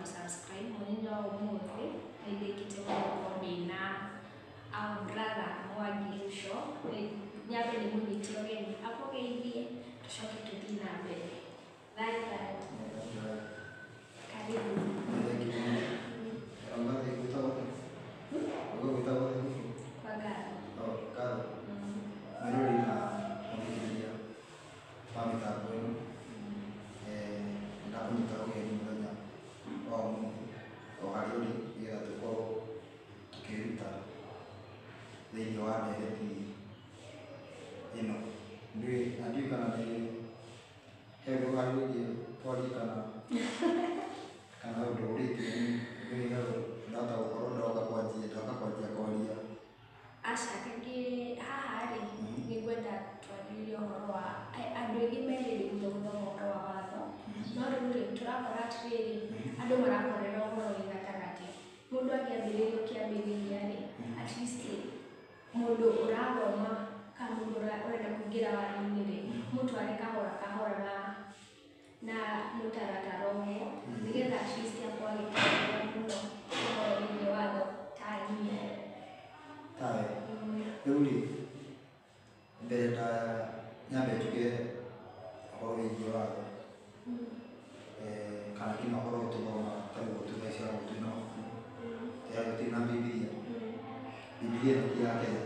gũ subscribe. Mũthenya wa ũmũthĩ nĩ ndĩkĩte gũkorwo ndĩna our brother Mwangi Lucio. Nyambe ndĩmũnyite ũgeni akũgeithie, tũcoke tũthiĩ na mbere. Thayũ thayũ. Karibu. Kwa ngatho. Mwĩroreri na mũthikĩrĩria wa mĩtambo ĩno, nĩndakũnyita ũgeni mũthenya wa ũmũthĩ o harĩa ũrĩ, nĩgetha tũkorwo tũkĩruta thĩinĩ wa ndereti ĩno. Na ndiũĩ kana nĩ he ũndũ ũharĩrĩirie twarie kana ũndũ ũrĩtie, nĩ ndahota gũkorwo ndoka kwanjia kwaria. Aca, kaingĩ haha rĩ, nĩ ngwenda twarĩrĩrie ũhoro wa andũ aingĩ me ready mũno gũthoma ũhoro wa watho, no rĩu rĩ, tũrakora atĩrĩrĩ, andũ marakorera ũhoro wĩ gatagatĩ. Mũndũ angĩambĩrĩria kĩambĩrĩria rĩ, at least mũndũ ũrathoma kana mũndũ ũrenda kũingĩra watho-inĩ rĩ, mũtware kahora kahora na mũtaratara ũguo, nĩgetha at least akorwo agĩtaũkĩrwo mũno ũhoro wĩgiĩ watho ta niĩ. Tawe rĩu rĩ, mbere ndaya nyambe njuge ũhoro wĩgiĩ watho, kana nginya ũhoro ũyũ tũthomaga ta rĩu thaa ici onakorwo twĩna mabuku, tũtirĩ na Bibilia. Bibilia ĩno ti ya Kenya.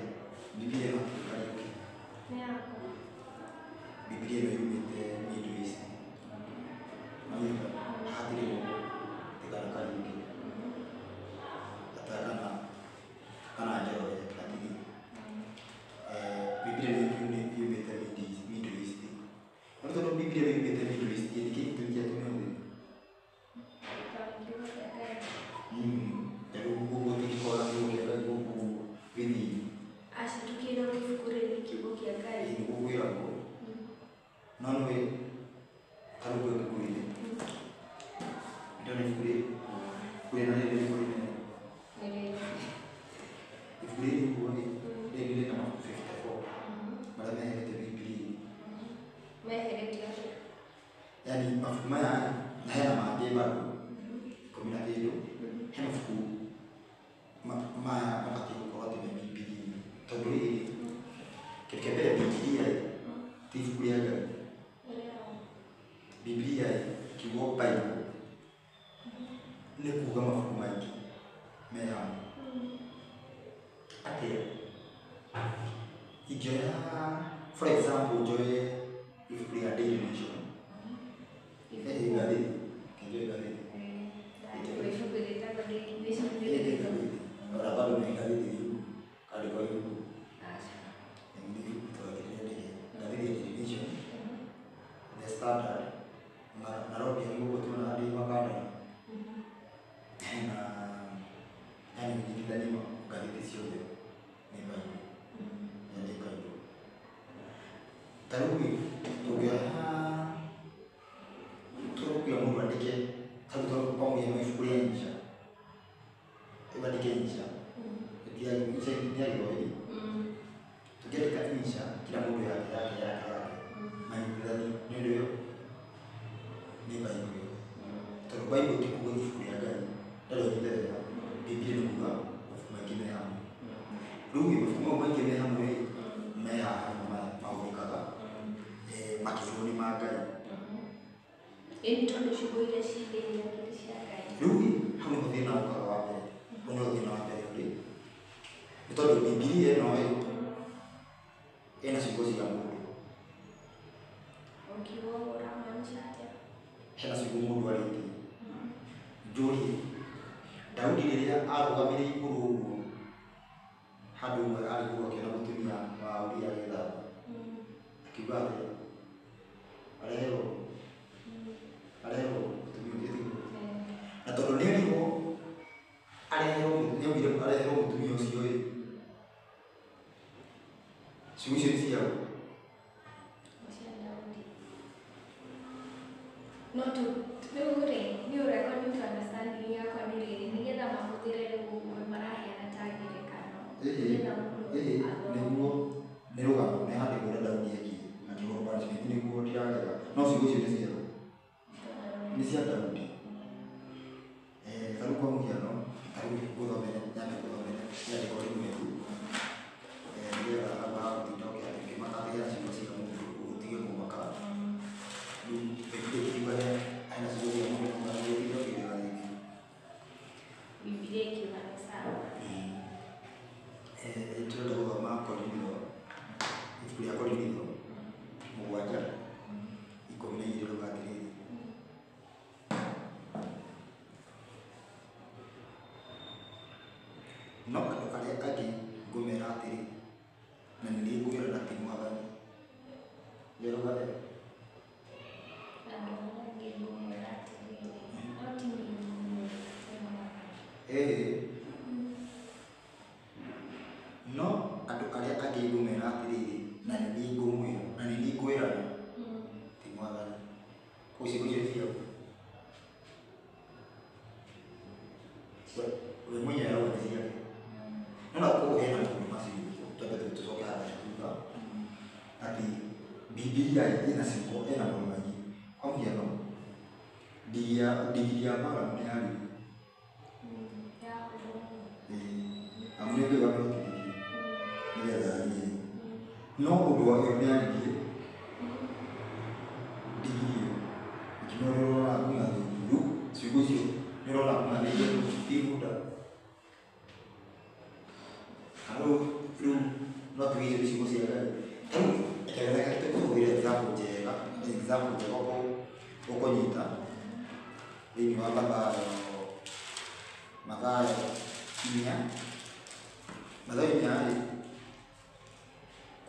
Bibilia ĩno ti Kariũki. Nĩ yakwa. Bibilia ĩno yumĩte Middle East. Nĩwanyita? Hatirĩ ũguo atĩ kana Kariũki ata kana Njoroge, hatirĩ. Bibilia nĩ yumĩte Middle East. No tondũ Bibilia ĩno yumĩte Middle East, nĩkĩ gĩtũmi kĩa tũmĩhũthĩre? Tondũ kiugo kĩa Ngai. Ta rĩu ũguo tũngĩkorwo na kiugo kĩa Ngai gũkũ gĩthiĩ. Aca, tũkĩrwo ibuku rĩrĩ nĩ kiugo kĩa Ngai. Ĩĩ, nĩguo kwĩragwo. No nĩũĩ ta rĩu ibuku rĩrĩ, ndĩrona ibuku rĩrĩ, ibuku rĩrĩ na rĩrĩ nĩrĩkũ rĩnene? Nĩ rĩrĩ. Ibuku rĩrĩ ũguo rĩ, rĩrĩ rĩna mabuku 54 marĩa meherete Bibilia-inĩ. Meheretio atĩa? Yaani mabuku maya rĩ, na hena mangĩ bado 10 na kĩndũ, he mabuku maya mabatiĩ gũkorwo atĩ me Bibilia-inĩ. Tondũ rĩrĩ, kĩndũ kĩa mbere, Bibilia rĩ, ti ibuku rĩa Ngai. Nĩ rĩa ũ? Bibilia rĩ, kiugo Bible nĩ kuga mabuku maingĩ me hamwe. Atĩa? Ingĩoya, for example, njoye ibuku rĩa Daily Nation, ngathĩti, njoe ngathĩti. Ibuku rĩtagwo Daily Nation nĩ Ĩ rĩrĩkũ? Ngathĩti. Ona bado nĩ ngathĩti, nĩ ibuku, kandĩkwo ibuku. Aca. Nĩ ibuku tũrakĩrĩandĩke. Ngathĩti ya Daily Nation, The Standard, Nairobi gũkũ tuonaga ndĩ Makandara. Hena, yani ũnyitithanie ngathĩti ciothe nĩ Bible. Nĩ Bible. Ta rĩu ĩ, tũngĩoya tũkwĩra mũndũ andĩke, ta rĩu kwa mũhiano ibuku rĩa Insha. Rĩu andĩke Insha. Insha nĩ ya Gĩthwahili. Tũngĩandĩka Insha, kila mũndũ yake yake yake yake. Manyitithanie nĩ ũndũ ĩyo nĩ Bible ĩyo. Tondũ Bible ti kuga ibuku rĩa Ngai, ndarĩ ũnyite wega. Bibilia nĩ kuga mabuku maingĩ me hamwe. Rĩu ĩ, mabuku mau maingĩ me hamwe ĩ, me haha nĩmo mahũthĩkaga makĩrwo nĩ ma Ngai. Ĩni, tondũ ciugo iria ci thĩinĩ wakĩo ti cia Ngai. Rĩu ĩ, hau nĩho thĩna ũkaga wa mbere. Hau nĩho thĩna wa mbere ũrĩ. Nĩ tondũ Bibilia ĩno ĩ, ĩna ciugo cia mũndũ. Ũkiuga ũguo ũramaanisha atĩa? Hena ciugo mũndũ arĩtie. Njũrie, Daudi rĩrĩa arũgamire igũrũ ũguo, handũ ũmwe arĩ igũrũ akĩona mũtumia wa Uria agĩthamba, akiuga atĩa? Areherwo mũtumia ũcio, tiguo? Na tondũ nĩerirwo areherwo, nĩaugire areherwo mũtumia ũcio ĩ, ciugo icio nĩ ciaũ? Nĩ cia Daudi. No tu rĩu rĩ, niĩ ũrĩa according to understanding yakwa nĩ rĩrĩ, nĩgetha mahũthĩre rĩu ũguo maraheana ta ngerekano, nĩgetha mũndũ athome. Nĩguo nĩ rũgano, nĩ handĩkwo ũrĩa Daudi ekire akĩhũrwo punishment, nĩguo ndiragetha, no ciugo icio nĩ ciaũ? Nĩ cia Daudi. Bibilia ĩkiuga nĩ sawa. Tũrenda gũthoma Korinitho, ibuku rĩa Korinitho 7:12 rĩuga atĩrĩrĩ, no andũ arĩa angĩ ngũmera atĩrĩ, na nĩ niĩ ngwĩrana ti Mwathani. Nĩũrauga atĩa? Andũ arĩa angĩ ngũmwĩra atĩrĩrĩ, no ti niĩ ngũmwĩra, nĩ Mwathani. No andũ arĩa angĩ ngũmera atĩrĩrĩ, na nĩ niĩ ngũmwĩra, na nĩ niĩ ngwĩrana ti Mwathani. Koguo ciugo icio nĩ ciaku. We mwenyewe arauga nĩ ciake. No na koguo hena maũndũ macio twambe tũcoke haha thutha atĩ Bibilia ĩna ciugo ĩna maũndũ maingĩ. Kwa mũhiano, ndigiri ya Balamu nĩ yaririe. Amu nĩ Ngai wamĩhotithirie nĩgetha yarie. No ũndũ wa ĩyo nĩ yaririe ndigiri ĩyo ĩkiuma ũrĩa ũrona kũng'athĩirie. Rĩu ciugo icio nĩ ũrona kũng'athĩirie ti bunda. Kana rĩu no tuge icio nĩ ciugo cia Ngai. Ta rĩu reke tũhũthĩre example njega, example njega ũkũnyita thĩinĩ wa Mathayo 4. Mathayo 4 rĩ,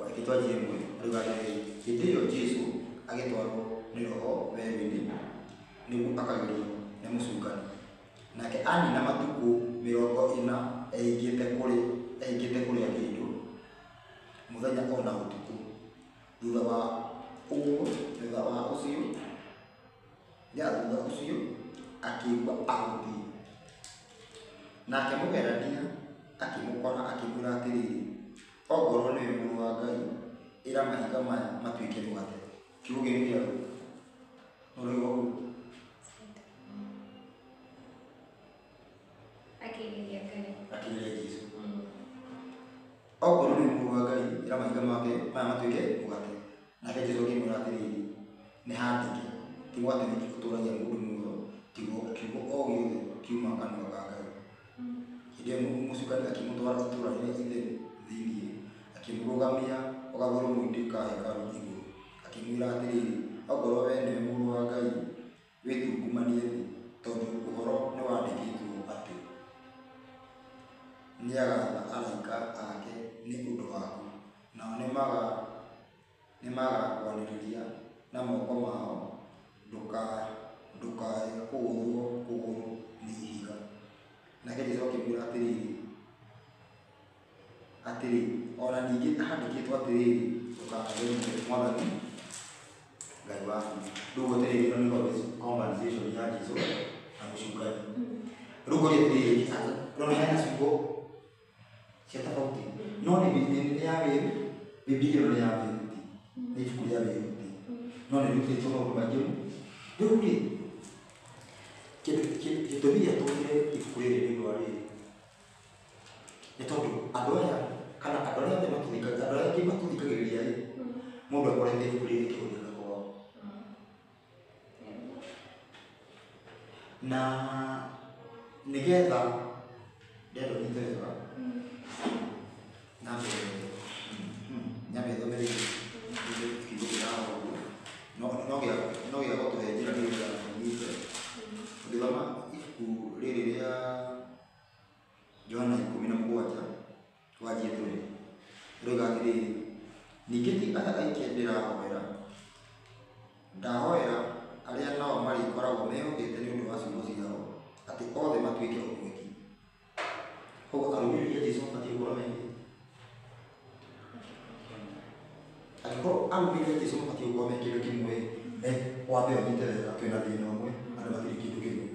reke twanjie ĩmwe, arauga atĩrĩrĩ, hĩndĩ ĩyo Jesũ agĩtwarwo nĩ Roho werũ-inĩ nĩguo akagerio nĩ mũcukani. Nake anina matukũ 40 ehingĩte kũrĩa kĩndũ mũthenya ona ũtukũ. Thutha ũcio akĩigua ahũtiĩ. Nake mũgerania akĩmũkora akĩmwĩra atĩrĩrĩ, ongorwo nĩwe mũrũ wa Ngai, ĩra mahiga maya matuĩke mũgate. Kiugo kĩu nĩ kĩaũ? Ũraigua ũguo? Akĩgeria Ngai. Akĩgeria Jesũ. Ongorwo nĩwe mũrũ wa Ngai, ĩra mahiga maya matuĩke mũgate. Nake Jesũ akĩmwĩra atĩrĩrĩ, nĩ handĩke, ti mũgate wiki ũtũũragia mũndũ muoyo, tigo kiugo o gĩothe kiuma kanua ka Ngai. Hĩndĩ ĩyo mũcukani akĩmũtwara itũũra rĩrĩa itheru thĩinĩ, akĩmũrũgamia o gathũrũmu-inĩ ka hekarũ igũrũ, akĩmwĩra atĩrĩrĩ, ongorwo wee nĩwe mũrũ wa Ngai, wĩtungumanie thĩ, tondũ ũhoro nĩwandĩkĩtwo atĩ nĩagatha araika ake nĩ ũndũ waku, nao nĩmagakwanĩrĩria na moko mao, ndũkae kũgũthwo kũgũrũ nĩ ihiga. Nake Jesũ akĩmwĩra atĩrĩ, ona ningĩ handĩkĩtwo atĩrĩrĩ, ndũkanagerie Mwathani Ngai waku. Rĩu atĩrĩrĩ, ĩno nĩ conversation ya Jesũ na mũcukani. Rĩu ngũria atĩrĩrĩ, ũrona hena ciugo cia tofauti, no nĩ ya wĩru, Bibilia ĩno nĩ ya wĩruti, nĩ ibuku rĩa wĩruti, no nĩ rĩrutĩtwo maũndũ maingĩ mũno. Rĩu rĩ, gĩtũmi gĩa tũhũthĩre ibuku rĩrĩ nĩ ũndũ wa rĩrĩ, nĩ tondũ andũ aya kana andũ arĩa othe matũthikagĩrĩria, andũ arĩa aingĩ matũthikagĩrĩria rĩ, mũndũ akorete ibuku rĩrĩ rĩkĩhũthĩka kwao. Na nĩgetha ndĩrenda ũnyite wega, nyambe thome kiugo kĩraha ũguo, no gĩa gũtũhe njĩra nĩgetha ũnyite. Ũngĩthoma ibuku rĩrĩ rĩa Johana 17 wanjie tũrĩ, rĩroiga atĩrĩrĩ, ningĩ ti aya aingĩ ndĩrahoera, ndahoera arĩa nao marĩkoragwo mehokete nĩ ũndũ wa ciugo ciao, atĩ othe matuĩke ũmwe ki. Koguo arũmĩrĩri a Jesũ mabatiĩ gũkorwo me angĩkorwo arũmĩrĩri a Jesũ mabatiĩ gũkorwo me kĩndũ kĩmwe, wambe ũnyite wega twĩna thĩna ũmwe, andũ matirĩ kĩndũ kĩmwe.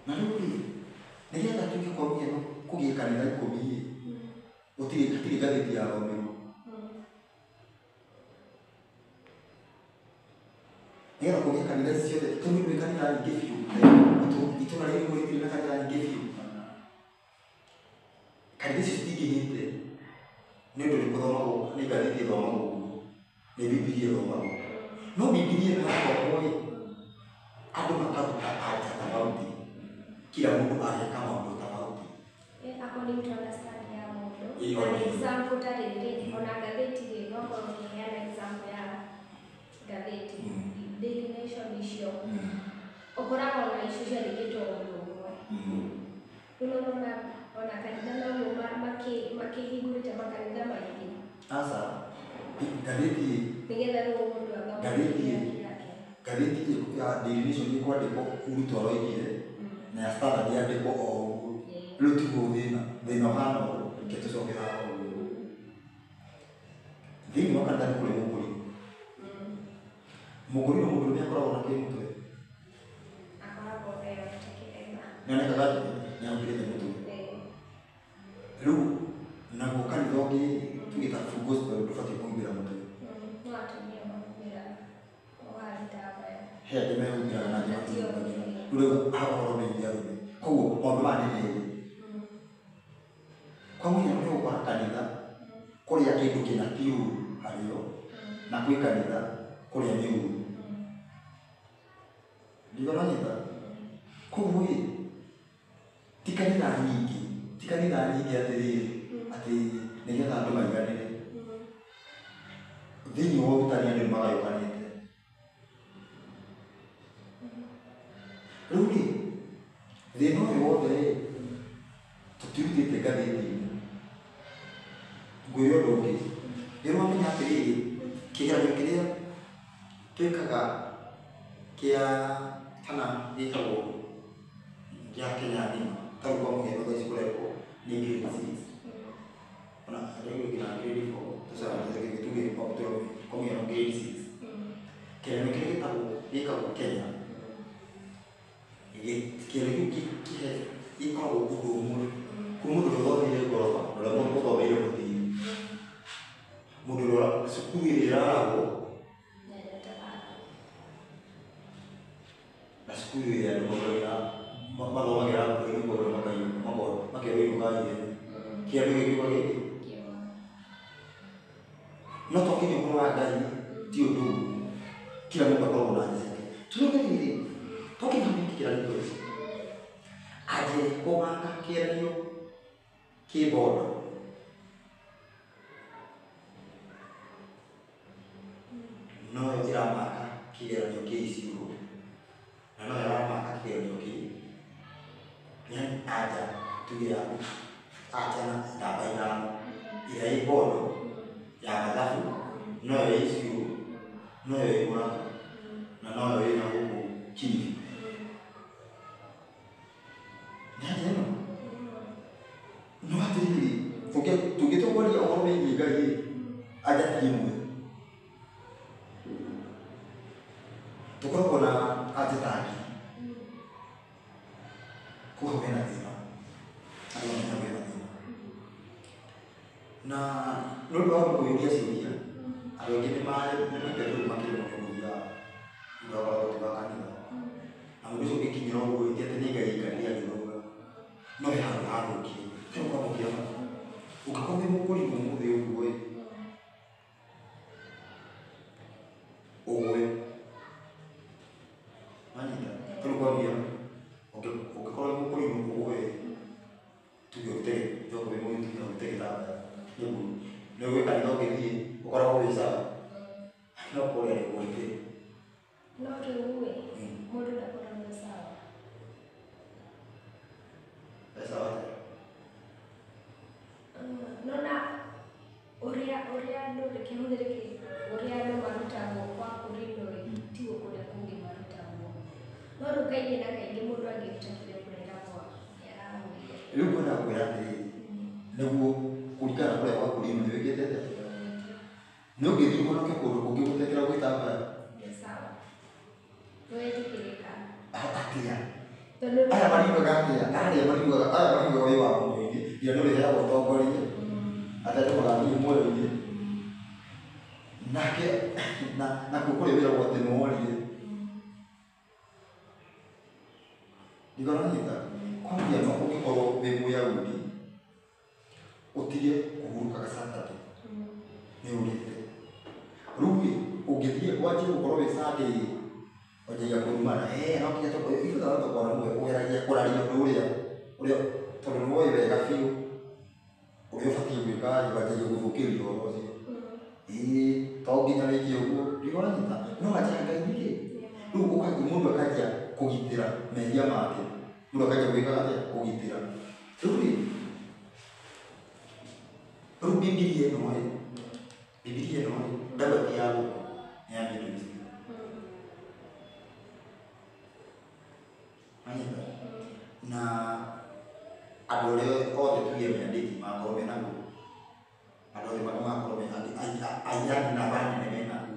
Na rĩu rĩ, nĩgetha tuge kwa mũhiano kũgĩe kanitha 10 rĩ, hatirĩ ngathĩti yathomirwo. Nĩgetha kũgĩe kanitha ici ciothe, tondũ nĩ kanitha nyingĩ biũ, itũũra rĩrĩ rĩtirĩ na kanitha nyingĩ biũ. Kanitha icio citingĩhĩte nĩ ũndũ nĩ gũthomagwo, nĩ ngathĩti ĩthomagwo ũguo, nĩ Bibilia ĩthomagwo. No Bibilia ĩno yathomwo ĩ, andũ makaruta anja tofauti kila mũndũ ageka maũndũ tofauti according to understanding ya mũndũ. Na example ta rĩrĩ ona ngathĩti rĩ nokorwo ũkĩheana example ya ngathĩti Daily Nation icio ũkoraga ona icio ciandĩkĩtwo ũndũ ũmwe. Rĩu nĩwona ona kanitha noguo makĩhingũrĩte makanitha maingĩ. Aca ngathĩti nĩgetha rĩu mũndũ athome ngathĩti ngathĩti ya Daily Nation ĩkwandĩkwo Ruto aroigire na ya Standard yandĩkwo o ũguo. Rĩu tiguo thĩna thĩna ũhana ũũ reke tũcoke haha ũguo. Thĩinĩ wa kanitha nĩ kũrĩ mũkũrinũ. Mũkũrinũ mũndũrũme akoragwo na kĩ mũtwe? Akoragwo eyohete kĩremba. Nĩonekaga nĩahumbĩrĩte mũtwe. Rĩu naguo kanitha ũngĩ tuge ta Full Gospel ndũbatiĩ kũhumbĩra mũtwe. No atumia mahumbĩraga gitambaya. He angĩ mehumbĩraga na angĩ matihumbagĩra. Rĩu haha ũhoro wĩgiĩ arũme. Koguo maũndũ maya nĩ merĩ. Kwa mũhiano nĩ ũgũkora kanitha kũrĩa kĩndũ kĩna ti ũru harĩo na kwĩ kanitha kũrĩa nĩ ũru. Ndingĩranyita. Koguo ĩ ti kanitha nyingĩ ti kanitha nyingĩ atĩrĩrĩ atĩ nĩgetha andũ maiganĩre. Thĩinĩ wa ũrutani andũ nĩ magayũkanĩte. Rĩu rĩ thĩna ũyũ wothe rĩ tũtiũrutĩte ngathĩti-inĩ. Ngwĩre ũndũ ũngĩ nĩ ũramenya atĩrĩrĩ kĩgeranio kĩrĩa twĩkaga kĩa kana gĩkagwo gĩa Kenya ng'ima ta rĩu kwa mũhiano thaa ici kũrekwo nĩ grade 6 ona rĩu nginya grade 4 tuge kwa mũhiano grade 6 kĩgeranio kĩrĩa gĩkagwo Kenya kĩgeranio kĩu gĩkoragwo ũndũ ũmwe kwĩ mũndũ ũrĩa ũthomeire ngoroba na ũrĩa ũthomeire mũthiĩ mũndũ ũrĩa cukuru ĩrĩa ĩraragwo na cukuru ĩrĩa andũ mathomagĩra mbura-inĩ makerwo inũkai ihenya kĩndũ gĩkiuga gĩkĩ no twakinya ũhoro wa Ngai ti ũndũ ũguo kila mũndũ akoragwo na njĩra ciake. Tuge rĩrĩ twakinya hau kĩgeranio ici anjĩre kũmaka kĩgeranio kĩ Bondo noyo ĩramaka kĩgeranio kĩ Isiolo na noyo ĩramaka kĩgeranio kĩ yani anja tuge ya anja na namba ithano ĩrĩa ĩ Bondo ya mathabu noyo ĩ Isiolo noyo ĩ Murang'a na noyo ĩ na gũkũ Kilifi. Nĩ anja ĩno no atĩrĩrĩ tũngĩtua kwaria ũhoro wĩgiĩ Ngai rĩ anja ti ĩmwe. Tũkoragwo na anja ta ngiri koguo hau hena thĩna andũ mamenya hau hena thĩna na nĩ ũndũ wa kwĩyũria ciũria andũ aingĩ nĩ maitũ makĩremwo nĩ gũthiaga thutha wa gũtiga kanitha na mũndũ ũcio ũngĩkinyĩra ũguo ti atĩ nĩ Ngai aikarire agĩthauga no he handũ hathũkire. Rĩu kwa mũhiano ũngĩkorwo wĩ mũkũrinũ ũmũthĩ ũguo ĩ ũgwe wanyita tarĩu kwa mũhiano ũngĩkorwo wĩ mũkũrinũ ũgwe tuge ũrute tokorwo wĩ mũtumia ũrute gĩtambaya nĩguo nĩ gwĩ kanitha ũngĩthiĩ ũkoragwo wĩ sawa no kũrĩa nĩ gwete. No rĩu ĩ mũndũ ndakoragwo sawa. Sawa atĩa? Nona ũrĩa andũ reke hũthĩre ũrĩa andũ marutagwo kwa kũrinũ ĩ tiguo kũrĩa kũngĩ marutagwo. No rĩu kaingĩ na kaingĩ mũndũ angĩruta kĩrĩa kũreragwo nĩarahũthia. Rĩu ngwendaga kwĩra atĩrĩrĩ nĩguo kũringana na kũrĩa gwa kũrinũ nĩ wĩkĩte atĩa? Nĩ ũngĩthiĩ ũhonoke kũndũ kũngĩ gũtekĩragwo gĩtambaya? Nĩ sawa. Nĩwetĩkĩrĩka. Atĩa? Aya mariugaga atĩa? Arĩa mariugaga aya mariugaga wĩ wa muoyo-inĩ nginya nĩ ũrĩheagwo ũtongoria atĩ andũ magathiĩ muoyo-inĩ nake nakuo kũrĩa wĩragwo atĩ nĩ worire. Ndingĩranyita. Kwa mũhiano ũngĩkorwo wĩ Mũyahudi ũtige kũhurũkaga Saturday nĩ ũrĩte. Rĩu ĩ ũngĩthiĩ wanjie gũkorwo wĩ Sunday Wanjagia kũrumana no nginya tũkorwo ithuĩ no tũkorwo ũgeragia kũraria ũndũ ũrĩa ũrĩa tondũ nĩwoĩ wega biũ ũrĩa ũbatiĩ gwĩka rĩ, wanjagia gũthũkĩria ũhoro ũcio. Ĩĩ to nginya wĩke ũguo, nĩguo ũranyita? No anja Ngai nĩkĩ? Rĩu ũkanjia mũndũ akanjia kũgitĩra mehia make, mũndũ akanjia gwĩka atĩa? Kũgitĩra. Rĩu rĩ, rĩu Bibilia ĩno rĩ, Bibilia ĩno rĩ, ndauga ti ya gũkũ, nĩ ya Middle East. Wanyita? Na andũ arĩa othe tuge mĩandĩki makorwo mena kũ? Andũ othe makorwo me yani namba nene mena kũ?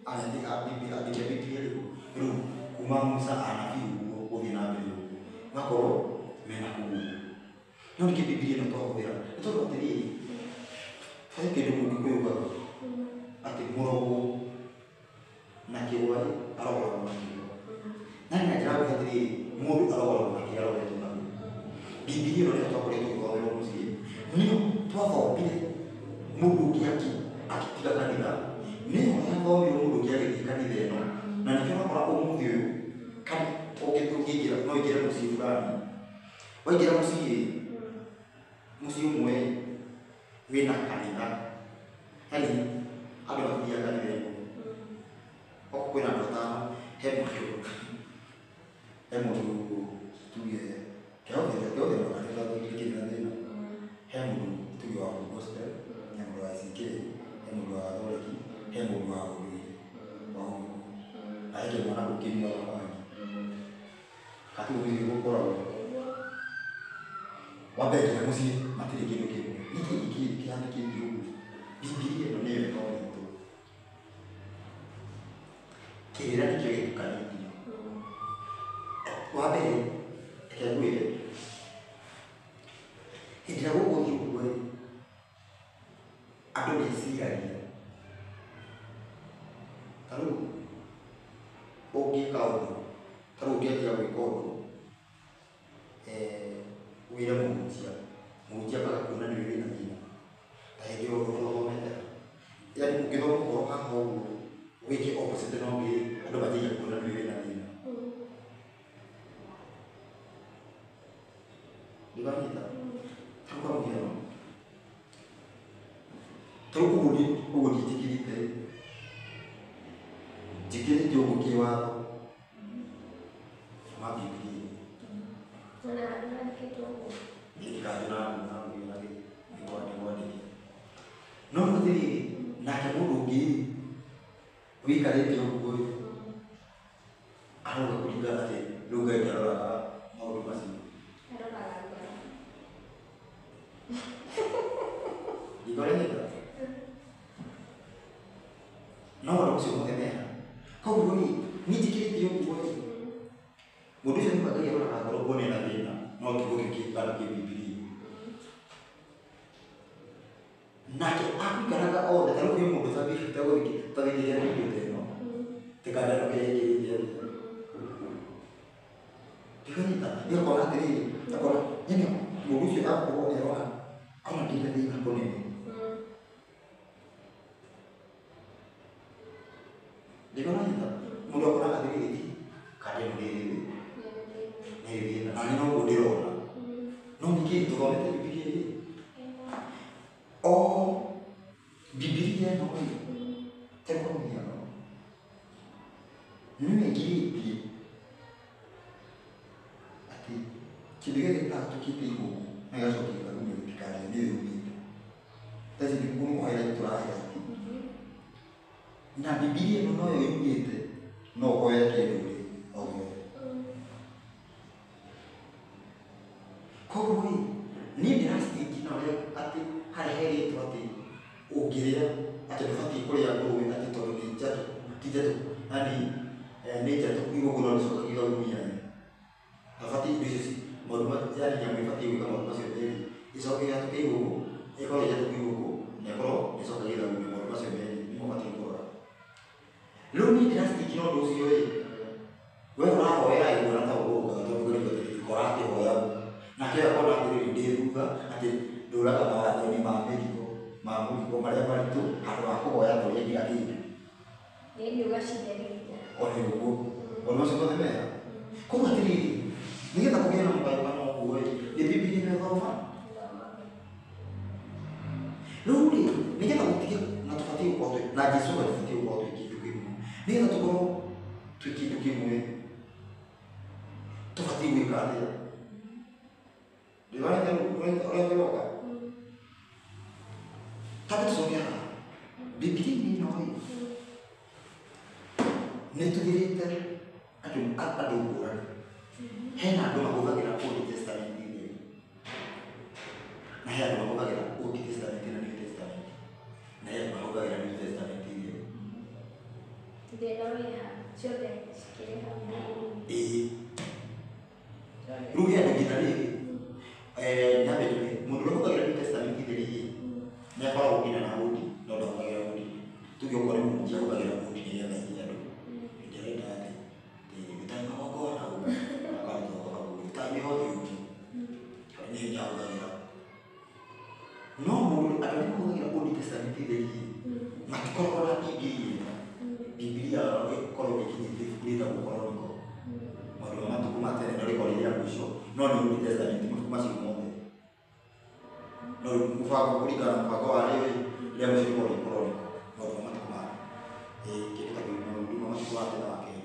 Andĩki a Bibilia rĩu rĩu kuma Musa anabii ũguo gũthiĩ na mbere ũguo makorwo mena kũu ũguo. No nĩkĩ Bibilia ĩno twahũthĩra? Nĩ tondũ atĩrĩrĩ, he kĩndũ Mũgĩkũyũ augaga atĩ mũrogwo na kĩgwa rĩ, arogoragwo na kĩgwa. Na niĩ na njĩra nguhĩ atĩrĩrĩ, mũndũ arogoragwo na kĩrĩa arogetwo nakĩo. Bibilia ĩno nĩyo twakoretwo tũgĩthomerwo mũciĩ, nĩyo twathomire mũndũ ũngĩ agĩtiga kanitha, nĩyo yathomirwo mũndũ ũngĩ agĩthiĩ kanitha ĩno, na nĩkĩo ũrakora ũmũthĩ ũyũ ũngĩingĩra no ũingĩre mũciĩ fulani, waingĩra mũciĩ mũciĩ ũmwe wĩna kanitha, yani andũ matithiaga kanitha ĩmwe, okorwo kwĩna andũ atano, he mũndũ tuge kĩhothe makanitha gĩtirĩ na thĩna, he mũndũ tuge wa Full Gospel, he mũndũ wa ACK, he mũndũ wa Gathoreki, he mũndũ wa ũndũire wa Ũgĩkũyũ, na he kĩmwana kũu kĩnyuaga bangi. Hatirĩ mũciĩ gũkoragwo wa mbere nginya mũciĩ matirĩ kĩndũ kĩmwe. Nĩkĩ kĩhanĩkĩte ũguo? Bibilia ĩno nĩyo ĩthometwo, kĩrĩra nĩkĩo gĩtukanĩtio. Wa mbere reke ngwĩre, hĩndĩ ĩrĩa gũgũthiĩ ũguo rĩ, andũ meciragia ta rĩu ũngĩka ũndũ, ta rĩu ũngĩanjia gwĩka ũndũ wĩre mũhunjia, mũhunjia ambaga kuona nĩwe wĩna thĩna, ta hĩndĩ ĩyo ũthomete ha? Yani ũngĩthoma ũhoro haha ũguo wĩke opposite na ũngĩ rĩ, andũ manjagia kuona nĩwe wĩna thĩna. Ndĩranyita? Ta rĩu kwa mũhiano, ta rĩu ũguo ũguo niĩ njĩkĩrĩte rĩ, njĩkĩrĩte ũguo kĩwatho ma Bibilia. Ona handũ handĩkĩtwo ũguo. Nĩkwandĩke. No rĩu atĩrĩrĩ, nake mũndũ ũngĩ rĩ, wĩikarĩte ũguo rĩ, arauga kũringana atĩ rĩu Ngai ndaroraga maũndũ macio. Aroraga ngoro. Ndikũranyita? No maũndũ macio mothe meha. Koguo rĩ, niĩ njĩkĩrĩte ũguo rĩ, mũndũ ũcio nĩma Ngai aroraga ngoro kuona ena thĩna, no kiugo kĩu kĩ bado kĩ Bibilia. Nake akũikaraga othe, ta rĩu kwĩ mũndũ ũtathikĩrĩria video ta ĩno, tĩkandano kĩrĩa ĩkĩrĩte atĩa. Ndikanyita, nĩakona atĩrĩrĩ, akona yani mũndũ ũcio agakorwo nĩarona ona ndĩna thĩna kũnene. Ndikũranyita? Mũndũ akonaga atĩrĩrĩ, ti kanda ĩno nĩ ĩrĩ thĩna, na niĩ noguo ndĩrona. No nĩkĩ tũthomete Bibilia ĩ? O Bibilia ĩno rĩ, ta kwa mũhiano, nĩwe ĩngirĩtie atĩ kĩndũ gĩothe gĩtahatũkĩte igũkũ na gĩgacokia gĩthagumia gĩtikarĩo nĩyo yumĩte. Thaa ici nĩ kũ highlight tũra highlight. Na Bibilia ĩno noyo yumĩte no ũhoe kĩndũ rĩ o gĩothe. Koguo rĩ, niĩ ndĩra stick na ũrĩa atĩ harĩa herĩtwo atĩ ũngĩrĩa atĩ ndũbatiĩ kũrĩa ngũrũwe atĩ tondũ nĩ njatũku, ti njatũku, yani nĩ njatũku igũkũ no rĩcokagia gĩthagumia rĩ. Ndũbatiĩ indo icio maũndũ yani nyamũ ĩbatiĩ gwĩka maũndũ macio merĩ, ĩcoke yatũke igũkũ, ĩkorwo ĩnjatũku igũkũ, na ĩkorwo ĩcokagia gĩthagumia, maũndũ macio merĩ nĩmo ũbatiĩ kũrora. Rĩu niĩ ndĩra stick na ũndũ ũcio rĩ, we ũrahoera ĩguona ta ũgũrũkaga tondũ ũkarigwo atĩrĩrĩ kora akĩhoya ũ. Nake ũyũ akona atĩrĩrĩ ndĩ thutha atĩ ndũraga mawatho-inĩ ma mĩrigo ma mũrigo marĩa maritũ handũ ha kũhoya tũrĩe nginya kĩndũ. Nĩ ũgacindanĩria. Ona ũguo macio mothe meha koguo atĩrĩrĩ nĩgetha kũgĩe na mũgayũkano ũguo ĩ nĩ Bibilia ĩrathoma rĩu rĩ nĩgetha gũtige na tũbatiĩ gũkorwo twĩ na Jesũ we tũbatiĩ gũkorwo twĩ kĩndũ kĩmwe nĩgetha tũkorwo twĩ kĩndũ kĩmwe tũbatiĩ gwĩka atĩa ndĩronete ũrĩa tũroka tambe tũcoke haha Bibilia-inĩ ĩno ĩ nĩ tũthirĩte andũ ngũrani hena andũ mahũthagĩra Old Testament theri na he andũ mahũthagĩra Old Testament na New Testament na he andũ mahũthagĩra New Testament theri thĩna wĩha ciothe cikĩrĩ hau ĩĩ rĩu he andũ nginya rĩrĩ nyambe njuge mũndũ ũrĩa ũhũthagĩra New Testament theri ĩ nĩ akoragwo nginya na Old no ndahũthagĩra Old tuge okorwo nĩ mũhunjia ahũthagĩra Old nĩgetha hihi andũ ndĩrenda atĩ gĩtarĩ magongona ũguo akaruta ũguo gĩtarĩ mĩhothi ũguo nĩ ahũthagĩra no mũndũ andũ arĩa mahũthagĩra Old Testament theri matikoragwo na Bibilia Bibilia ĩkoragwo ĩkinyĩte ibuku rĩtagwo Chronicle maũndũ ma matukũ ma tene no rĩkorwo rĩ rĩa mũico no nĩ Old Testament mabuku macio mothe no mũbango kũringana na mũbango wa rĩo rĩa mũico rĩkorwo rĩ Chronicle maũndũ ma matukũ ma kĩndũ ta kĩu maũndũ ma matukũ ma tene wa kerĩ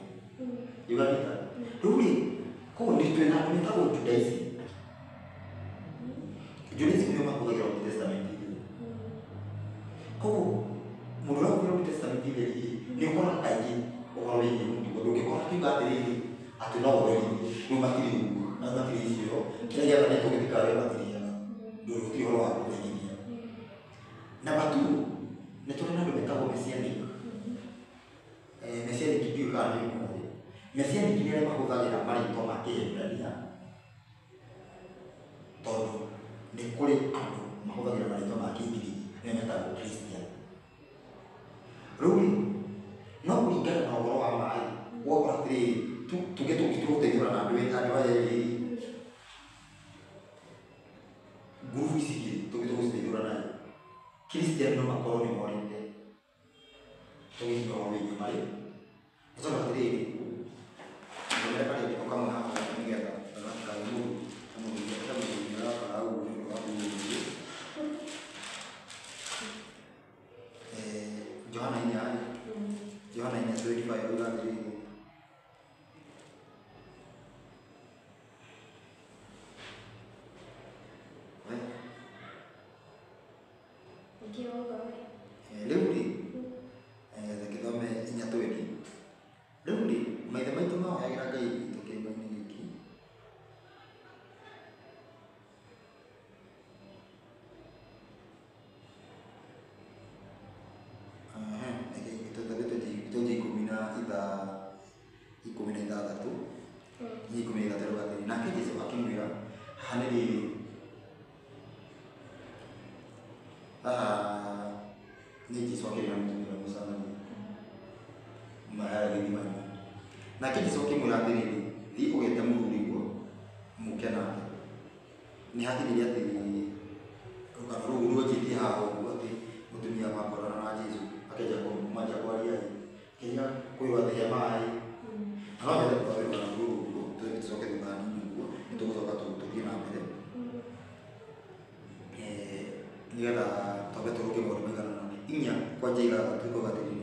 yuganyita rĩu rĩ koguo nĩ twĩna andũ metagwo Judaism Judaism nĩo mahũthagĩra Old Testament theri koguo mũndũ ũrĩa ũhũthagĩra Old Testament theri nĩ ũkoraga kaingĩ ũhoro wĩgiĩ mũtugo ndũngĩkora akiuga atĩrĩrĩ atĩ no ũtherithie rĩu matirĩ ũguo na matirĩ icio kĩrĩa gĩathanĩtwo gĩtikarĩo matirĩaga ndũrĩ gũtirĩ ũhoro wa gũtherithia namba 2 nĩ tũrĩ na andũ metagwo Messianic Messianic ndiũĩ kana nĩ mũĩ Messianic nĩ arĩa mahũthagĩra marĩtwa ma Kĩhibirania tondũ nĩ kũrĩ andũ mahũthagĩra marĩtwa ma Kĩngiriki nĩo metagwo Christian rĩu rĩ no kũringana na ũhoro wa maĩ ũgakora atĩrĩrĩ tuge tũgũteithũra na andũ aya erĩ ngurubu ici igĩrĩ tũgĩ tũgũciteithũra nayo Christian no makorwo nĩ morĩte tũgĩkinya ũhoro wĩgiĩ marĩ nĩ tondũ atĩrĩrĩ thomera karĩndĩko kamwe haha nĩgetha gatikage mũndũ arakara ũguo nĩ ũndũ wa kũguũrĩrio Johana inya Johana 4:25 rauga atĩrĩrĩ rĩu rĩ gĩthome 4:20 rĩu rĩ maithe maitũ mahoyagĩra Ngai witũ kĩrĩma-inĩ gĩkĩ tũthiĩ 16 rauga atĩrĩ nake Jesũ akĩmwĩra haha nĩ rĩrĩ haha nĩ Jesũ akĩrĩra mũtumia ũrĩa Mũsamaria mararĩ gĩthima-inĩ nake Jesũ akĩmwĩra atĩrĩrĩ thiĩ ũgete mũthuriguo mũke nake nĩ hakinyire atĩ rũgano rũu rwanjĩtie haha ũguo atĩ mũtumia makorana na Jesũ akĩanjia manjia kwaria ĩ akĩanjia kwĩrwo atĩ he maĩ na no nyende tũthome rũgano rũu ũguo tũcoke thutha hanini ũguo nĩ tũgũcoka tũthiĩ na mbere nĩgetha twambe tũrũnge maũndũ maigana ũna 4:6 ĩkauga atĩrĩrĩ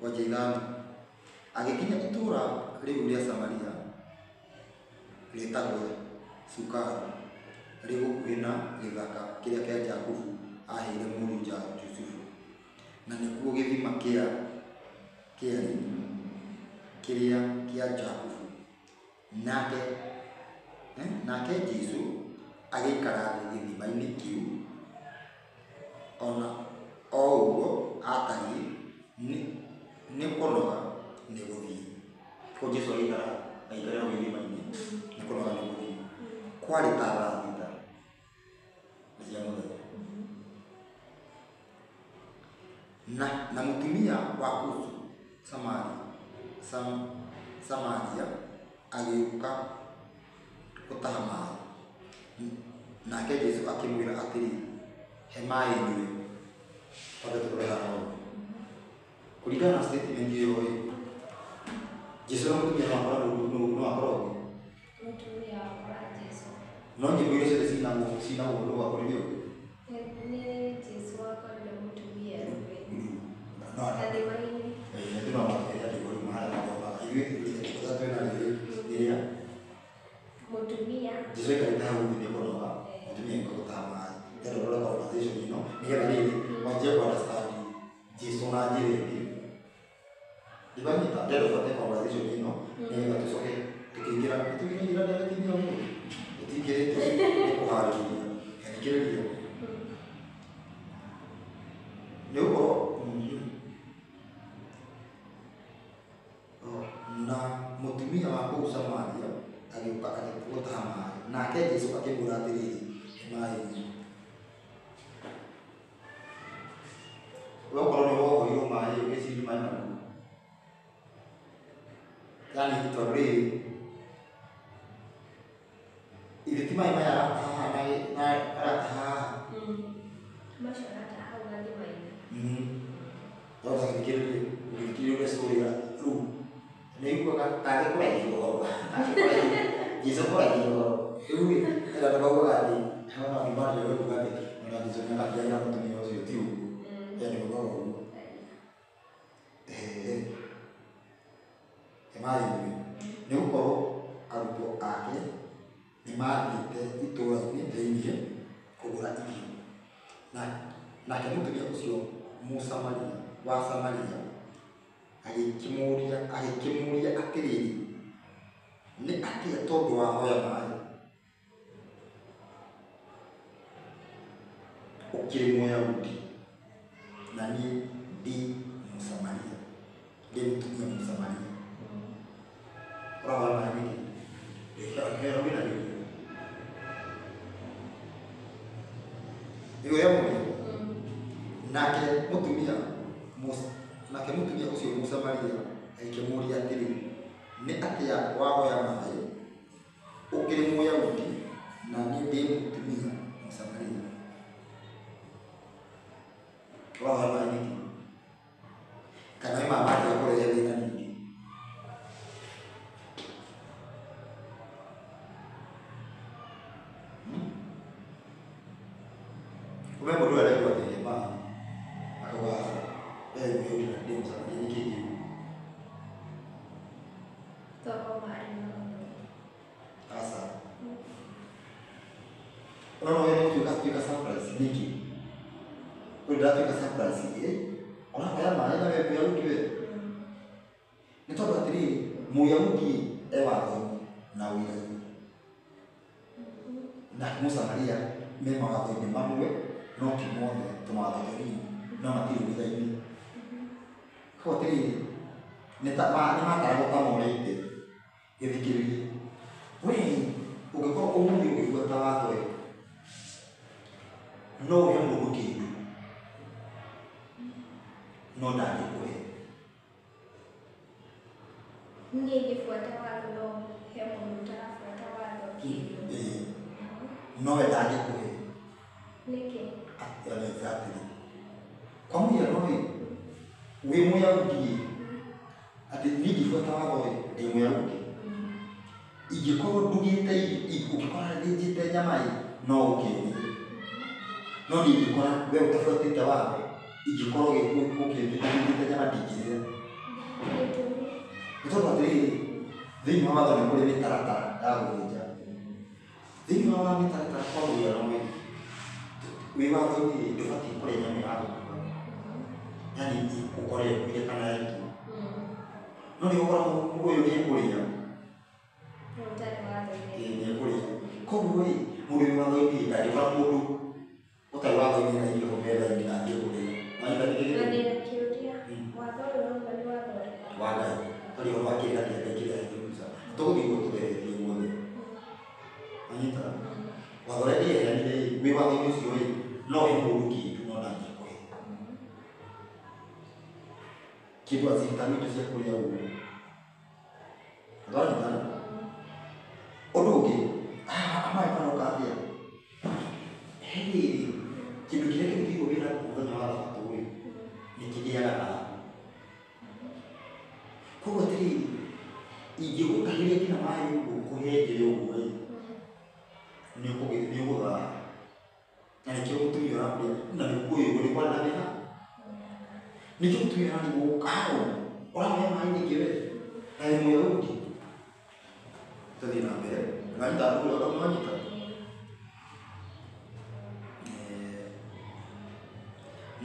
5 agĩkinya itũũra rĩu rĩa Samaria rĩtagwo Sukaru rĩ gũkuhĩ na gĩthaka kĩrĩa kĩa Jakubu aheire mũriũ Jusufu na nĩkuo gĩthima kĩarĩ kĩrĩa kĩa Jakubu nake Jesũ agĩikara thĩ gĩthima-inĩ kĩu ona o ũguo atariĩ nĩ kũnoga nĩ gũthiĩ koguo Jesũ agĩikara hau gĩthima-inĩ nĩ kũnoga nĩ gũthiĩ kwarĩ ta thaa 6 cia mũthenya na mũtumia wa kũu Samaria agĩũka gũtaha maĩ nake Jesũ akĩmwĩra atĩrĩ he maĩ nyue Twambe tũrore haha ũguo. Kũringana na statement ĩyo ĩ, Jesũ na mũtumia no akorwo no akorwo ũngĩ. Mũtumia wakora Jesũ. No nyĩmbo iria ciothe cinagwo cinagwo nũ wakorire ũngĩ. Nĩ Jesũ wakorire mũtumia rũĩ. No Gathima-inĩ. andũ no matũhe andĩko rĩu marĩa mathomaga. Ithuĩ rĩrĩa twĩna rĩrĩa Mũtumia. Jesũ aikarĩte hau thĩ nĩ kũnoga, mũtumia agĩũka gũtaha maĩ. Ndĩrenda ũrore conversation ĩno nĩgetha rĩrĩ wanjie kũ understand Jesũ na njĩra ĩngĩ. Ndibanyita, ndĩrenda ũbuate conversation ĩno nĩgetha tũcoke tũkĩingĩra tũkĩingĩra ndeereti-inĩ ya ũmũthĩ. Tũtingĩrĩte nĩ kũharĩrĩria. Thikĩrĩria. Nĩ gũkorwo na mũtumia wa kũu Samaria agĩũka gũtaha maĩ. Nake Jesũ akĩmwĩra atĩrĩrĩ, he maĩ nyue. We okorwo nĩ wohoirwo maĩ ũgĩciria maĩ marĩkũ? Yaani tondũ rĩrĩ ithe ti maĩ maya arataha haha na arataha haha. Macio arataha hau gathima-inĩ. No thikĩrĩrie, ũgĩthikĩrĩria ũrĩa story ya rĩu nĩ iguaga tarĩ kũraihia ũhoro. Tarĩ kũraihia. Jesũ kũraihia ũhoro. Rĩu ĩ, ĩra andũ maugaga atĩ, hena andũ marĩa kuga atĩ ona Jesũ nĩ agathiaga mũtumia ũcio ti ũguo. He andũ maugaga ũguo. He maĩ nyue. Nĩ gũkorwo arutwo ake nĩ mathiĩte itũũra-inĩ thĩiniĩ kũgũra irio. Nake mũtumia ũcio Mũsamaria wa Samaria agĩkĩmũũria atĩrĩrĩ, nĩ atĩa tondũ wahoya maĩ ũkĩrĩ Mũyahudi na niĩ ndĩ Mũsamaria, ndĩ mũtumia Mũsamaria. Ũrahoya maĩ nĩkĩ? Hera wĩna kĩũria. Igũrũ rĩa mũria. Nake mũtumia ũcio Mũsamaria agĩkĩmũũria atĩrĩ, nĩ atĩa wahoya maĩ ũkĩrĩ Mũyahudi na niĩ ndĩ mũtumia Mũsamaria? Ũrahoya maĩ nĩkĩ? Kana nĩ maĩ mangĩaga kũrehe thĩna ningĩ? Ũme mũndũ ũrĩa aregwo atĩ he maĩ akauga aca, we wĩ Mũyahudi na ndĩ Mũsamaria nĩkĩ kĩu? Tondũ marĩ na ũndũ. Aca. Ũrona ũyũ nĩ gũtuĩka surprise nĩkĩ? Ũyũ ndaratuĩka surprise ĩ? Ũrahoya maĩ na we Mũyahudi we? Nĩ tondũ atĩrĩrĩ, Mũyahudi e watho-inĩ na ũira-inĩ. Nake Mũsamaria me mawatho-inĩ mamwe no ti mothe, tũmawatho tũnini no matirĩ ũira-inĩ. Koguo atĩrĩrĩ, nĩ mataragwo ta morĩte. Gĩthikĩrĩrie. We ũngĩkorwo ũmũthĩ ũgĩbuata watho ĩ, no ũhe mũndũ kĩndũ no ndangĩkũhe. Niĩ ingĩbuata watho no he mũndũ ũtarabuata watho kĩndũ. Ĩĩ. No we ndangĩkũhe. Nĩkĩ? Exactly. Kwa mũhiano ĩ, wĩ Mũyahudi ĩ, atĩ niĩ ingĩbuata watho ĩ, ndĩ Mũyahudi. Ingĩkorwo ndugĩte ũngĩkora thĩnjĩte nyama ĩ, no ũkĩrĩe. No niĩ ingĩkora we ũtabuatĩte watho, ingĩkorwo ũkĩthĩnjĩte nyama ndingĩrĩa. Nĩ tondũ atĩrĩrĩ, thĩinĩ wa watho nĩ kũrĩ mĩtaratara ya gũthĩnja. Thĩinĩ wa mĩtaratara kwa mũhiano ĩ, wĩ watho-inĩ ĩ, ndũbatiĩ kũrĩa nyama ya gũkua. Yaani ũkore ĩkuire kana ĩtua. No nĩ ũgũkora ũyũ nĩ ekũrĩa. Ũtarĩ watho-inĩ. Ĩĩ nĩ ekũrĩa. Koguo ĩ, mũndũ wĩ watho-inĩ ndangĩkora mũndũ ũtarĩ watho-inĩ na irio metha-inĩ na athiĩ kũrĩa. Wanyita nĩkĩ Na gĩtũmi? ndĩna kĩũria, watho ũyũ ũrauga nĩ watho ũrĩkũ? Wa Ngai. Twaria ũhoro wa kĩrĩra kĩa Ngai kĩrĩa aheire Musa. Tũgũthiĩ ũguo tũtheretie guothe. Wanyita? Watho ũrĩa Ngai aheanire ĩ, wĩ watho-inĩ ũcio ĩ, no ũhe mũndũ kĩndũ no ndangĩkũhe. Kĩndũ azita indo cia kũrĩa ũguo. Twanyitana? Ũndũ ũngĩ, haha maĩ maroka atĩa? He rĩrĩ, kĩndũ kĩrĩa kĩrutĩirwo wĩra mũthenya wa thabatũ ĩ, Koguo atiriri ingĩgũtahĩria nginya maĩ ũguo kũhenjere ũguo ĩ nĩ ũgũthaha na nĩkĩo mũtumia ũrakũria na nĩkũĩ ũguo nĩ kwarĩ na mĩha nĩkĩo mũtumia ũrarigwo hau ũrahe maĩ nĩkĩ we na wĩ Mũyahudi. Tũthiĩ na mbere nĩwanyita nĩwanyita.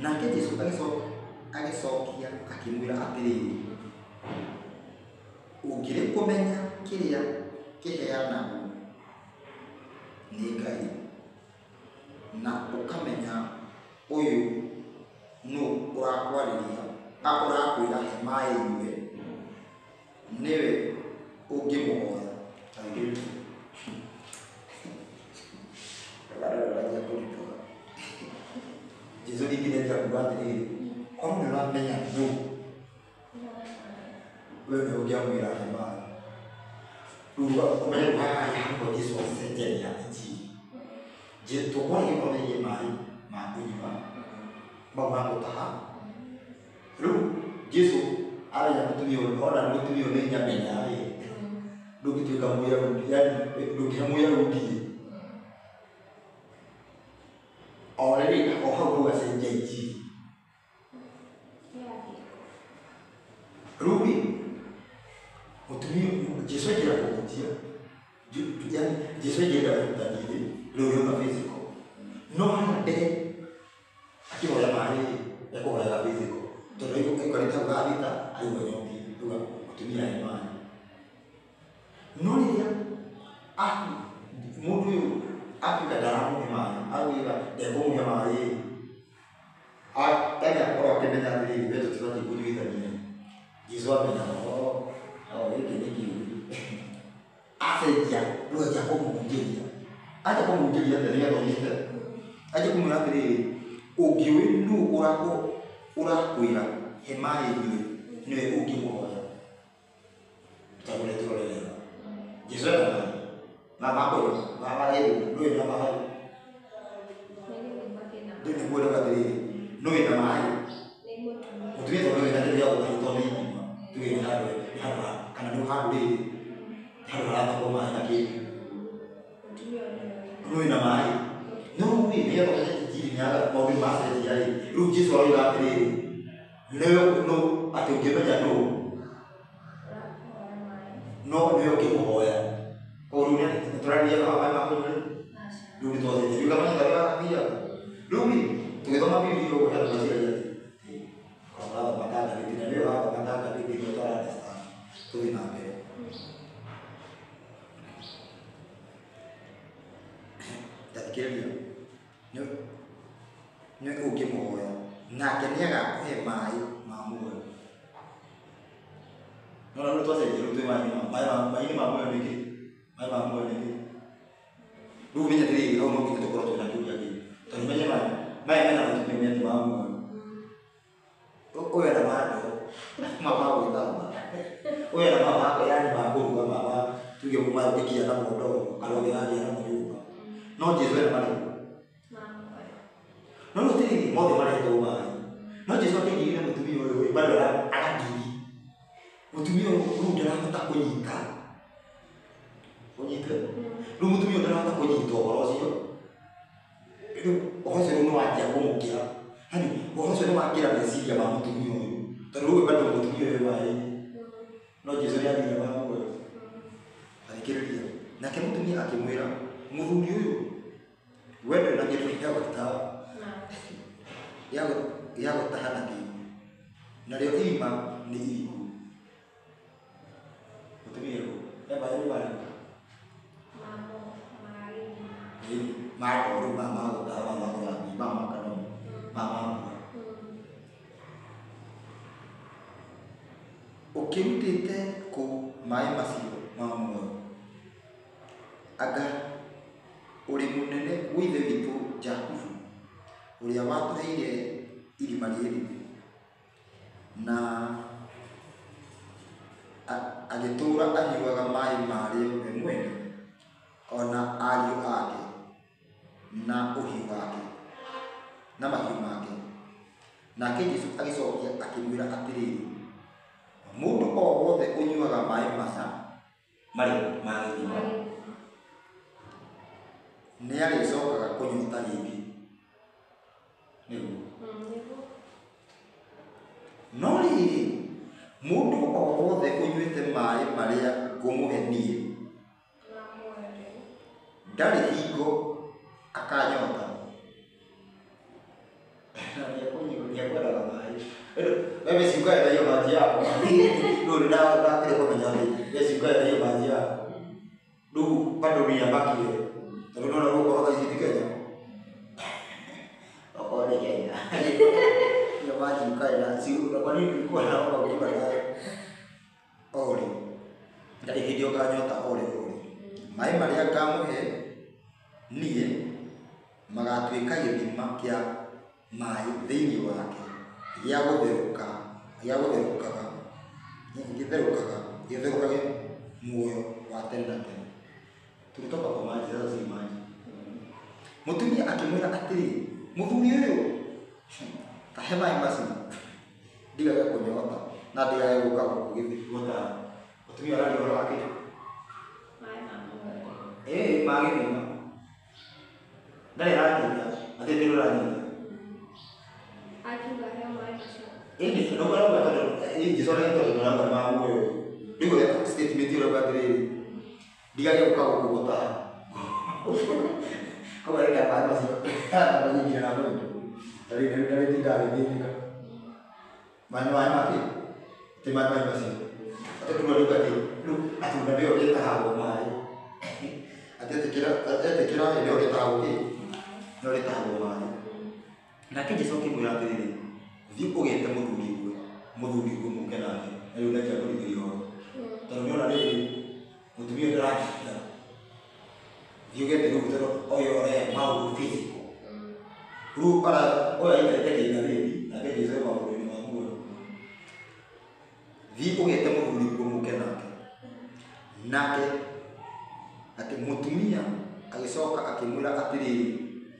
Nake Jesũ agĩcokia akĩmwĩra atĩrĩrĩ, ũngĩrĩ kũmenya kĩrĩa kĩheanagwo nĩ Ngai na ũkamenya ũyũ nũ ũrakwarĩria ũrakwĩra he maĩ nyue, nĩwe ũngĩmũhoya. Jesũ ningĩ nĩanjia kuga atĩrĩrĩ, korwo nĩ ũramenya nũ we nĩwe ũngĩamwĩra he maĩ. Rĩu ũmenye rĩu haha nĩho Jesũ acenjagia injiri. Tũkwaragia ũhoro wĩgiĩ maĩ ma kũnyua, mau ma gũtaha. Rĩu Jesũ amenya mũtumia ũyũ, ona mũtumia ũyũ nĩ nyamenya ĩ, ndũngĩtuĩka Mũyahudi, yaani ndũngĩhe Mũyahudi ĩ. O rĩrĩ o hau hau acenjia injiri. Rĩu rĩ, mũtumia Jesũ aingĩra kũhunjia, yaani Jesũ aingĩrĩra ũrutani-inĩ rĩu rĩauma physical. No harĩa mbere akĩhoya maĩ rĩ, ekũhoyaga physical. Tondũ aikarĩte hau thaa thita aigua nyotiĩ, auga mũtumia he maĩ. No rĩrĩa mũndũ ũyũ atuĩka ndaramũhe maĩ, agwĩra ndekũmũhe maĩ ĩ, yaani akorwo akĩmenya atĩrĩrĩ, we tũtibatiĩ kũnyuithania. Jesũ amenya oo gĩkĩ nĩ kĩũru. Acenjia rĩu anjia kũmũhunjĩria. Anjia kũmũhunjĩria atĩa nĩgetha ũnyite? Anjia kũmwĩra atĩrĩrĩ, ũngĩũĩ nũ ũrakwĩra he maĩ nyue, nĩwe ũngĩmũhoya. Tagũre tũrore wega. Jesũ ena maĩ ma kũnyua, ma gĩthima, ndũĩ na maĩ. Nĩguo ndauga atĩrĩrĩ, nũĩ na maĩ. Mũtumia tondũ wĩna kĩndũ gĩa gũtahia tondũ nĩ irima, tuge nĩ handũ kana nĩ handũ rĩrĩ, nĩ handũ haratahwo maĩ na kĩndũ. Nũĩ na maĩ. No rĩu rĩ, nĩgetha ũmenye injiri nĩ maũndũ nĩ macenjia rĩ, rĩu Jesũ aroiga atĩrĩrĩ, nĩwe nũ atĩ ũngĩmenya nũ no nĩwe ũngĩmũhoya. Koguo rĩu nĩtũrarĩria maĩ ma kũnyua rĩ, rĩu nĩtwacenjia. Rĩu kamanyita ũrĩa gathiaga. Rĩu rĩ, tũgĩthoma Bibilia ũguo he andũ meciragia atĩ korwo ũrathoma ta ngathĩti na nĩwe ũrathoma ta ngathĩti nĩwe ũtara understand. Tũthiĩ na mbere. Tathikĩrĩria, nĩwe ũngĩmũhoya nake nĩagakũhe maĩ ma muoyo. No rĩu twacenjia rĩu twĩ maĩ-inĩ ma muoyo nĩkĩ? Maĩ ma muoyo nĩkĩ? Rĩu ũmenye atĩrĩrĩ, hau no nginya tũkorwo twĩna kĩũria kĩu. Tondũ ũmenye maĩ mena mũtumia ũmenye ti ma muoyo. Ũyũ ena ma ndoo, ma gwĩthamba. Ũyũ ena ma yaani ma kũruga ma tuge maĩ ũngĩkiya namo ndoo kana ũngĩthambia namo nyũmba. No Jesũ ena marĩkũ? No rĩu atĩrĩrĩ, mothe maretwo maĩ. No Jesũ akĩingĩrĩra mũtumia ũyũ ĩ, bado arangiri. Mũtumia ũyũ rĩu ndarahota kũnyita. Ũnyite? Rĩu mũtumia ũyũ ndarahota kũnyita ũhoro ũcio. Rĩu ũhoro ũcio rĩu nĩwanjia kũmũkĩra. Yaani ũhoro ũcio nĩwakĩra meciria ma mũtumia ũyũ. Tondũ rĩu bado mũtumia ũyũ maĩ-inĩ. No Jesũ nĩathire ma muoyo. Athikĩrĩria. Nake mũtumia akĩmwĩra, mũthuri ũyũ, we ndũrĩ na kĩndũ gĩa gũtaha gĩa gũtaha nakĩo, narĩo irima nĩ iriku. Mũtumia ũyũ, he maĩ nĩ marĩkũ? Ma ndoo rĩu ma gũtaha, ma ma gũthambia, ma ma kanomo, ma ma mbura. Ũkĩrutĩte kũ maĩ macio ma muoyo? Anga ũrĩ mũnene gwĩ ithe witũ Jakubu, ũrĩa watũheire irima rĩrĩ, na agĩtũũra anyuaga maĩ marĩo we mwene, ona ariũ ake, na ũhiũ wake, na mahiũ make. Nake Jesũ agĩcokia akĩmwĩra atĩrĩrĩ, mũndũ o wothe wothe ũnyuaga maĩ maya marĩkũ ma gĩthima nĩ arĩcokaga kũnyota rĩngĩ. Nĩguo. No rĩrĩ, mũndũ o wothe ũnyuĩte maĩ marĩa ngũmũhe niĩ ndarĩ hingo akanyota. Nĩekwendaga maĩ. Wewe si ukae na hiyo maji yako. Rĩu nĩndakĩrĩ kũmenya atĩ we si ukae na hiyo maji yako. Rĩu bado nĩyabakire tondũ nĩwona gũkorwo thaa ici nĩ Kenya. Okorwo nĩ Kenya. Hiyo maji ukae na si kwa nini ulikuwa naomba kulipa nayo? Ore. Ndarĩ hĩndĩ ũkanyota ore ore. Maĩ marĩa ngamũhe niĩ magatuĩka gĩthima kĩa maĩ thĩinĩ wake gĩa gũtherũka gĩa gũtherũkaga gĩtherũkaga gĩtherũkage muoyo wa tene na tene. Tulitoka kwa maji, sasa si maji. Mũtumia akĩmwĩra atĩrĩ, mũthuri ũyũ ta he maĩ macio ndigage kũnyota na ndigage gũka gũkũ gũtaha. Mũtumia araria ũhoro wa kĩ? Maĩ ma muoyo. Ĩĩ ma gĩthima. Ndarĩ aranyita, atĩ ndĩrĩ ũranyita. Akiuga heo maĩ macio. Ĩndĩ nĩguo arauga tondũ Jesũ arauga tondũ nĩarauga nĩ ma muoyo. Rĩu ũrĩa statement ĩyo ĩrauga atĩrĩrĩ, ndigage gũka gũkũ gũtaha. Koguo arenda maĩ macio manyingĩre na mũndũ. Ndarĩ tinda agĩthĩnĩka. Maĩ maĩ ma kĩ? Ti maĩ maĩ macio. Atĩ rĩu arauga atĩ rĩu atĩ ona nĩwe ũrĩtahagwo maĩ. Atĩ etĩkĩra etĩkĩra nĩwe ũrĩtahagwo kĩ? Nĩwe ũrĩtahagwo maĩ. Nake Jesũ akĩmwĩra atĩrĩrĩ, thiĩ ũgete mũthuriguo, mũthuriguo mũke nake. Na rĩu ndanjia kũrigĩrĩria ũhoro. Tondũ nĩona rĩrĩ, mũtumia ũyũ ndaranyita. Thiĩ ũgete rĩu tondũ ũyũ ũrehe maũndũ physical. Rĩu ara ũyũ aikarĩte kĩngathĩti, nake Jesũ e maũndũ-inĩ ma muoyo. Thiĩ ũgete mũthuriguo mũke nake. Nake atĩ mũtumia agĩcoka akĩmwĩra atĩrĩrĩ,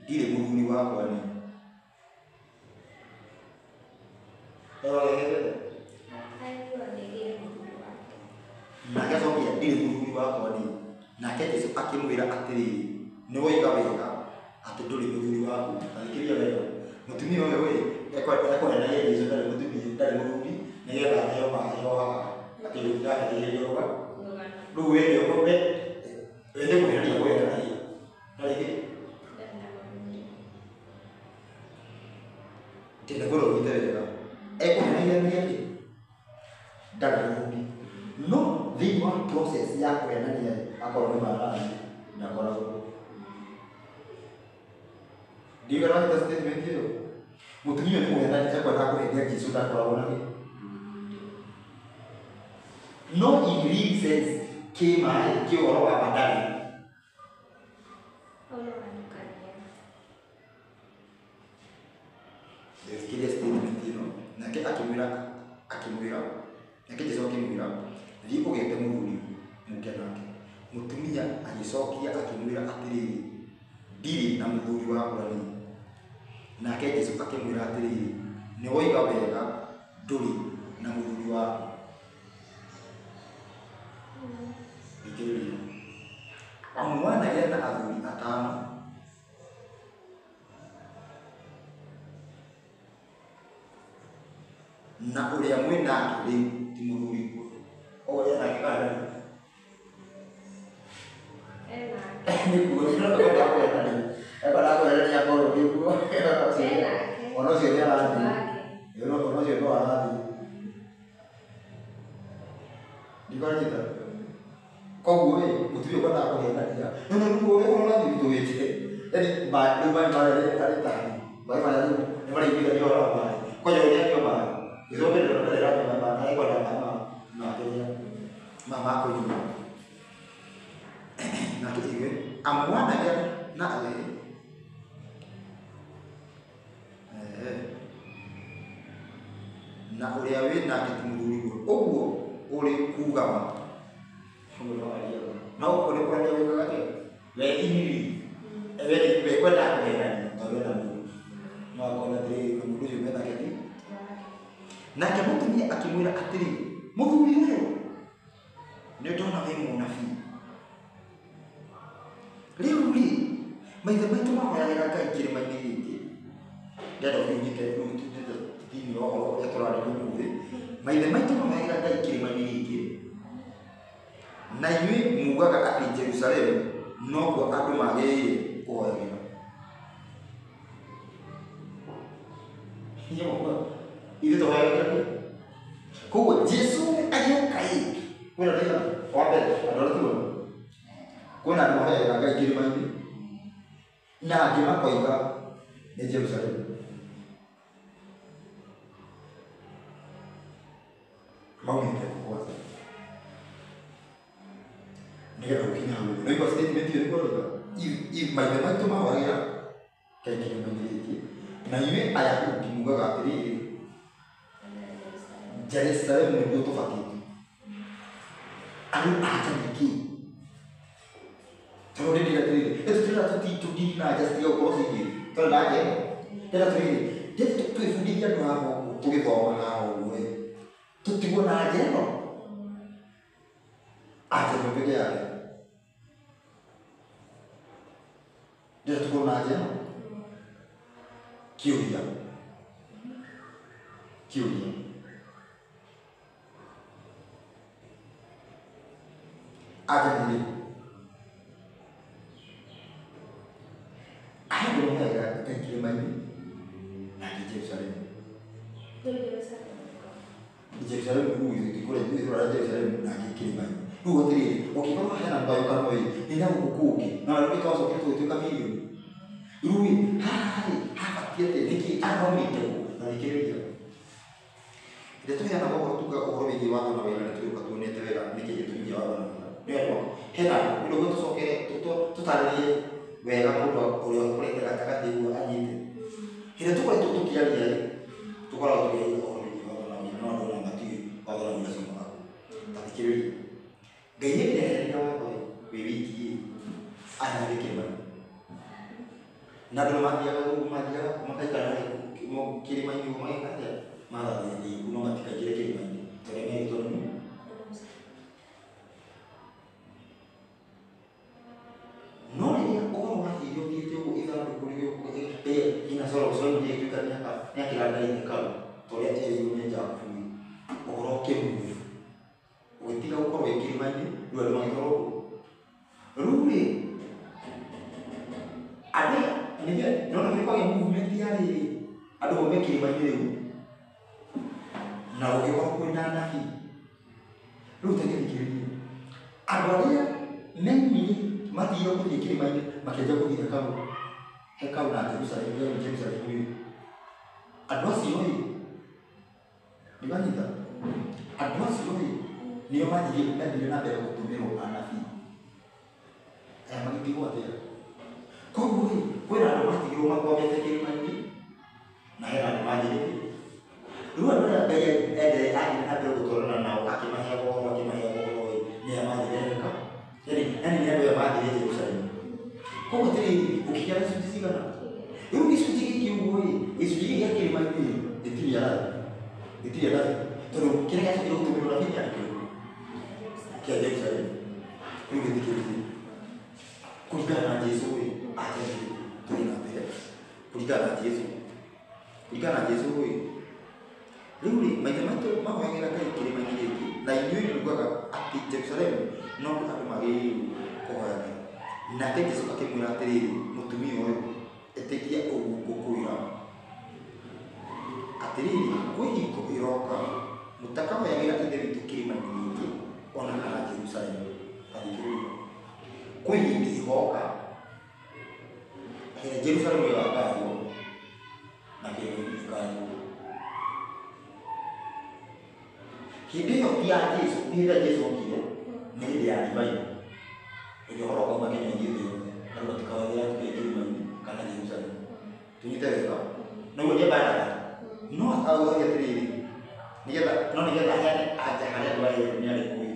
ndirĩ mũthuri wakwa niĩ. Aigua nĩgĩre mũthuri wake. Nake acokia ndirĩ mũthuri wakwa niĩ. Nake Jesũ akĩmwĩra atĩrĩrĩ, nĩ woiga wega atĩ ndũrĩ mũthuri waku. Thikĩrĩria wega. Mũtumia ũyũ ĩ ekwehenagia Jesũ ndarĩ mũtumia ndarĩ mũthuri nĩgetha aheo maĩ o haha atĩ ndakĩrĩria rũga. Rũgano. Rĩu we nĩ we we nĩ kũhenania kũhenanagia. Ndarĩ kĩ? Ndarĩ na mũthuri. Ndĩrenda kwĩrwo ũnyite wega. Ekũhenanagia nĩkĩ? Ndarĩ mũthuri. No thĩinĩ wa process ya kũhenania akorwo nĩ marathiĩ ndakoragwo. Ndiũĩ kana wanyita statement ĩyo. Mũtumia ũyũ nĩ kũhenania ekwendaga kũhenia Jesũ ndakoragwo na kĩ? No in real sense kĩmaĩ kĩ ũhoro wa ma ndarĩ. Hau no hanukania. Thikĩrĩria statement ĩno. Nake akĩmwĩra akĩmwĩra nake Jesũ akĩmwĩra thiĩ ũgete mũthuri mũke nake. Mũtumia agĩcokia akĩmwĩra atĩrĩrĩ, ndirĩ na mũthuri wakwa niĩ. Nake Jesũ akĩmwĩra atĩrĩrĩ, nĩ woiga wega ndũrĩ na mũthuri waku. Thikĩrĩria. Amu wanagĩa na athuri atano na ũrĩa mwĩ nake rĩu ti mũthuriguo. Ũguo ena nake kana ndarĩ? Enake. Nĩguo ekwendaga kũhenania. Ekwendaga kũhenania akorwo nĩguo. Enake. Ona ũcio nĩ arathiĩ. Wake. Ona ũcio no arathiĩ. Ndikũranyita. Koguo ĩ mũtumia ũkwendaga kũhenania. No no rĩu ũrĩa ũrathiĩ witũĩte. Yaani rĩu maĩ marĩa arĩtaha. Maĩ marĩa rĩu nĩ maraiguithania ũhoro wa maĩ. Kwanja ũrĩa anyua maĩ. Gĩthũngũ ndarĩ aranyua maĩ na ekwenda maĩ ma kĩrĩa ma ma kũnyua. Nake igue amu wanagĩa na na ũrĩa wĩ nake ti mũthuriguo. Ũguo ũrĩ kuga ma. Ũguo no aria. No ũguo nĩ kwenda wĩkaga atĩa? We iniri. We we kwendaga kũhenania tondũ ena mũndũ. No akona atĩrĩrĩ na mũndũ ũcio menake ti. Nake mũtumia akĩmwĩra atĩrĩ, mũthuri ũyũ Mũnabii. Rĩu rĩ, maithe maitũ mahoyagĩra Ngai kĩrĩma-inĩ gĩkĩ. Ndĩrenda ũnyite rĩu thĩinĩ wa ũhoro ũrĩa tũrarĩria ũmũthĩ. Maithe maitũ mahoyagĩra Ngai kĩrĩma-inĩ gĩkĩ. Na inyuĩ mugaga atĩ Jerusalemu nokuo andũ magĩrĩire kũhoyagĩra. Ithuĩ tũhoyagĩra kũ? Koguo Jesu agĩũka ĩ, kwĩna andũ wa mbere, andũ arĩa tuona. Kwĩna andũ mahoyagĩra Ngai kĩrĩma-inĩ, na angĩ makoiga nĩ Jerusalemu. Maumĩte kũ kwanza? Nĩgetha ũkinye hau. Nĩwaigua statement ĩyo nĩguo ũroiga? Maithe maitũ mahoyagĩra Ngai kĩrĩma-inĩ gĩkĩ, na inyuĩ Ayahudi mugaga atĩrĩrĩ, Jerusalemu nĩkuo tũbatiĩ. Andũ anja nĩkĩ? Tondũ ndĩrĩ atĩrĩrĩ, ĩtũtĩrĩra tũtindĩ na anja citiga gũkorwo ci igĩrĩ. Tondũ na anja ĩno. Ndĩrenda atĩrĩrĩ, ndĩrenda twĩbundithie andũ haha ũguo, tũgĩthoma haha ũguo ĩ, tũtigwo na anja ĩno. Anja ĩmwe peke yake. Ndĩrenda tũkorwo na anja ĩno. Kĩũria. Kĩũria. Anja nĩ ĩrĩkũ? Aya andũ mahoyagĩra Ngai kĩrĩma-inĩ na angĩ Jerusalemu. Jerusalemu kũu itũũra rĩa Jerusalemu na angĩ kĩrĩma-inĩ. Rĩu atĩrĩrĩ, ũngĩkorwo hena mũgayũkano ĩ, nĩ na gũkũ kũngĩ, na rĩu twacokire tũgĩtuĩka mirioni. Rĩu ĩ, haha rĩ, habatiĩ atĩa? Nĩkĩ aya maumĩte kũ? Na thikĩrĩria. Rĩrĩa tũheanaga ũhoro tugaga ũhoro wĩgiĩ watho na wĩra nĩ tũgũka tuonete wega nĩkĩ gĩtũmi kĩa watho na wĩra. Nĩ andũ hena andũ nĩguo tũcokere tũtarĩrie wega mũndũ ũrĩa ũkorete gatagatĩ ũguo anyite. Hĩndĩ ĩrĩa tũkoretwo tũkĩaria rĩ, tũkoragwo tũkĩaria ũhoro wĩgiĩ watho na wĩra, no andũ ona matiũĩ watho na wĩra ciumaga kũ. Ta thikĩrĩria. Ngai hĩndĩ ĩrĩa aheanire watho ĩ, wĩ wiki ĩ, aheanire kĩrĩma-inĩ. Na andũ nĩmathiaga ũguo mathiaga makaikara kĩrĩma-inĩ ũguo mageka atĩa? Magathiĩ no matikaingĩre kĩrĩma-inĩ tondũ merĩtwo nĩ No rĩrĩa ũhoro wathire ũthiĩte ũguo ithandũkũ rĩgĩũka nginya Solomoni rĩgĩtuĩka nĩakĩra Ngai hekarũ ta ũrĩa erĩirwo nĩ Jakubu ĩ, ũhoro ũkĩmove ũgĩtiga gũkorwo wĩ kĩrĩma-inĩ rĩu andũ magĩtwarwo kũ? Rĩu rĩ, andũ aya nĩwona nĩ kwagĩa movement ya rĩrĩ, andũ maume kĩrĩma-inĩ rĩu na gũgĩkorwo kwĩna anabii. Rĩu ta gĩthikĩrĩrie, andũ arĩa maumire matigire gũthiĩ kĩrĩma-inĩ makĩanjia gũthiĩ hekarũ, hekarũ na Jerusalemu, rĩu Jerusalemu rĩ, andũ acio rĩ, nĩwanyita? Andũ acio rĩ, nĩo mathire na mbere gũtũmĩrwo anabii. Aya magĩtigwo atĩa? Koguo rĩ, kwĩna andũ matigirwo makwamĩte kĩrĩma-inĩ na hena andũ mathire kĩ? Rĩu andũ arĩa Ngai endere athire na mbere gũtwarana nao akĩmaheaga ũhoro akĩmaheaga ũhoro ĩ, nĩ aya mathire hekarũ. Yani nĩ andũ aya mathire Jerusalemu. Koguo atĩrĩrĩ, ũkĩgĩa na icunjĩ cigana? Rĩu gĩcunjĩ gĩkĩ ũguo ĩ, gĩcunjĩ gĩkĩ gĩa kĩrĩma-inĩ ĩ, gĩtirĩ anabii. Gĩtirĩ anabii. Tondũ kĩrĩa gĩacokire gũtũmĩrwo anabii nĩ kĩrĩkũ? Kĩa Jerusalemu. Rĩu gĩthikĩrĩrie. Kũringana na Jesu ĩ, anja nĩ ĩrĩkũ? Tũthiĩ na mbere. Kũringana na Jesu. Kũringana na Jesu ĩ, rĩu rĩ, maithe maitũ mahoyagĩra Ngai kĩrĩma-inĩ gĩkĩ, na inyuĩ mugaga atĩ Jerusalemu nokuo andũ magĩrĩirwo kũhoyagĩra. Nake Jesu akĩmwĩra atĩrĩrĩ, mũtumia ũyũ, ĩtĩkia ũguo ngũkwĩra. Atĩrĩrĩ, kwĩ hingo ĩroka mũtakahoyagĩra Ithe witũ kĩrĩma-inĩ gĩkĩ ona kana Jerusalemu. Ta thikĩrĩria. Kwĩ hĩndĩ ĩgoka ĩrĩa Jerusalemu ĩgakanywo na kĩrĩma-inĩ gĩkanywo. Hĩndĩ ĩyo ti ya Jesu, nĩ hĩndĩ ĩrĩa Jesu okire, nĩ hĩndĩ ya revival. Hĩndĩ ũhoro ũkauma Kenya ũthiĩ thĩ yothe, andũ matikahoyagĩra kĩrĩma-inĩ kana Jerusalemu. Tũnyite wega? Na ũguo nĩ mbara. No augaga atĩrĩrĩ, nĩgetha no nĩgetha aheane anja harĩa andũ arĩa nĩ arĩkũ ĩ,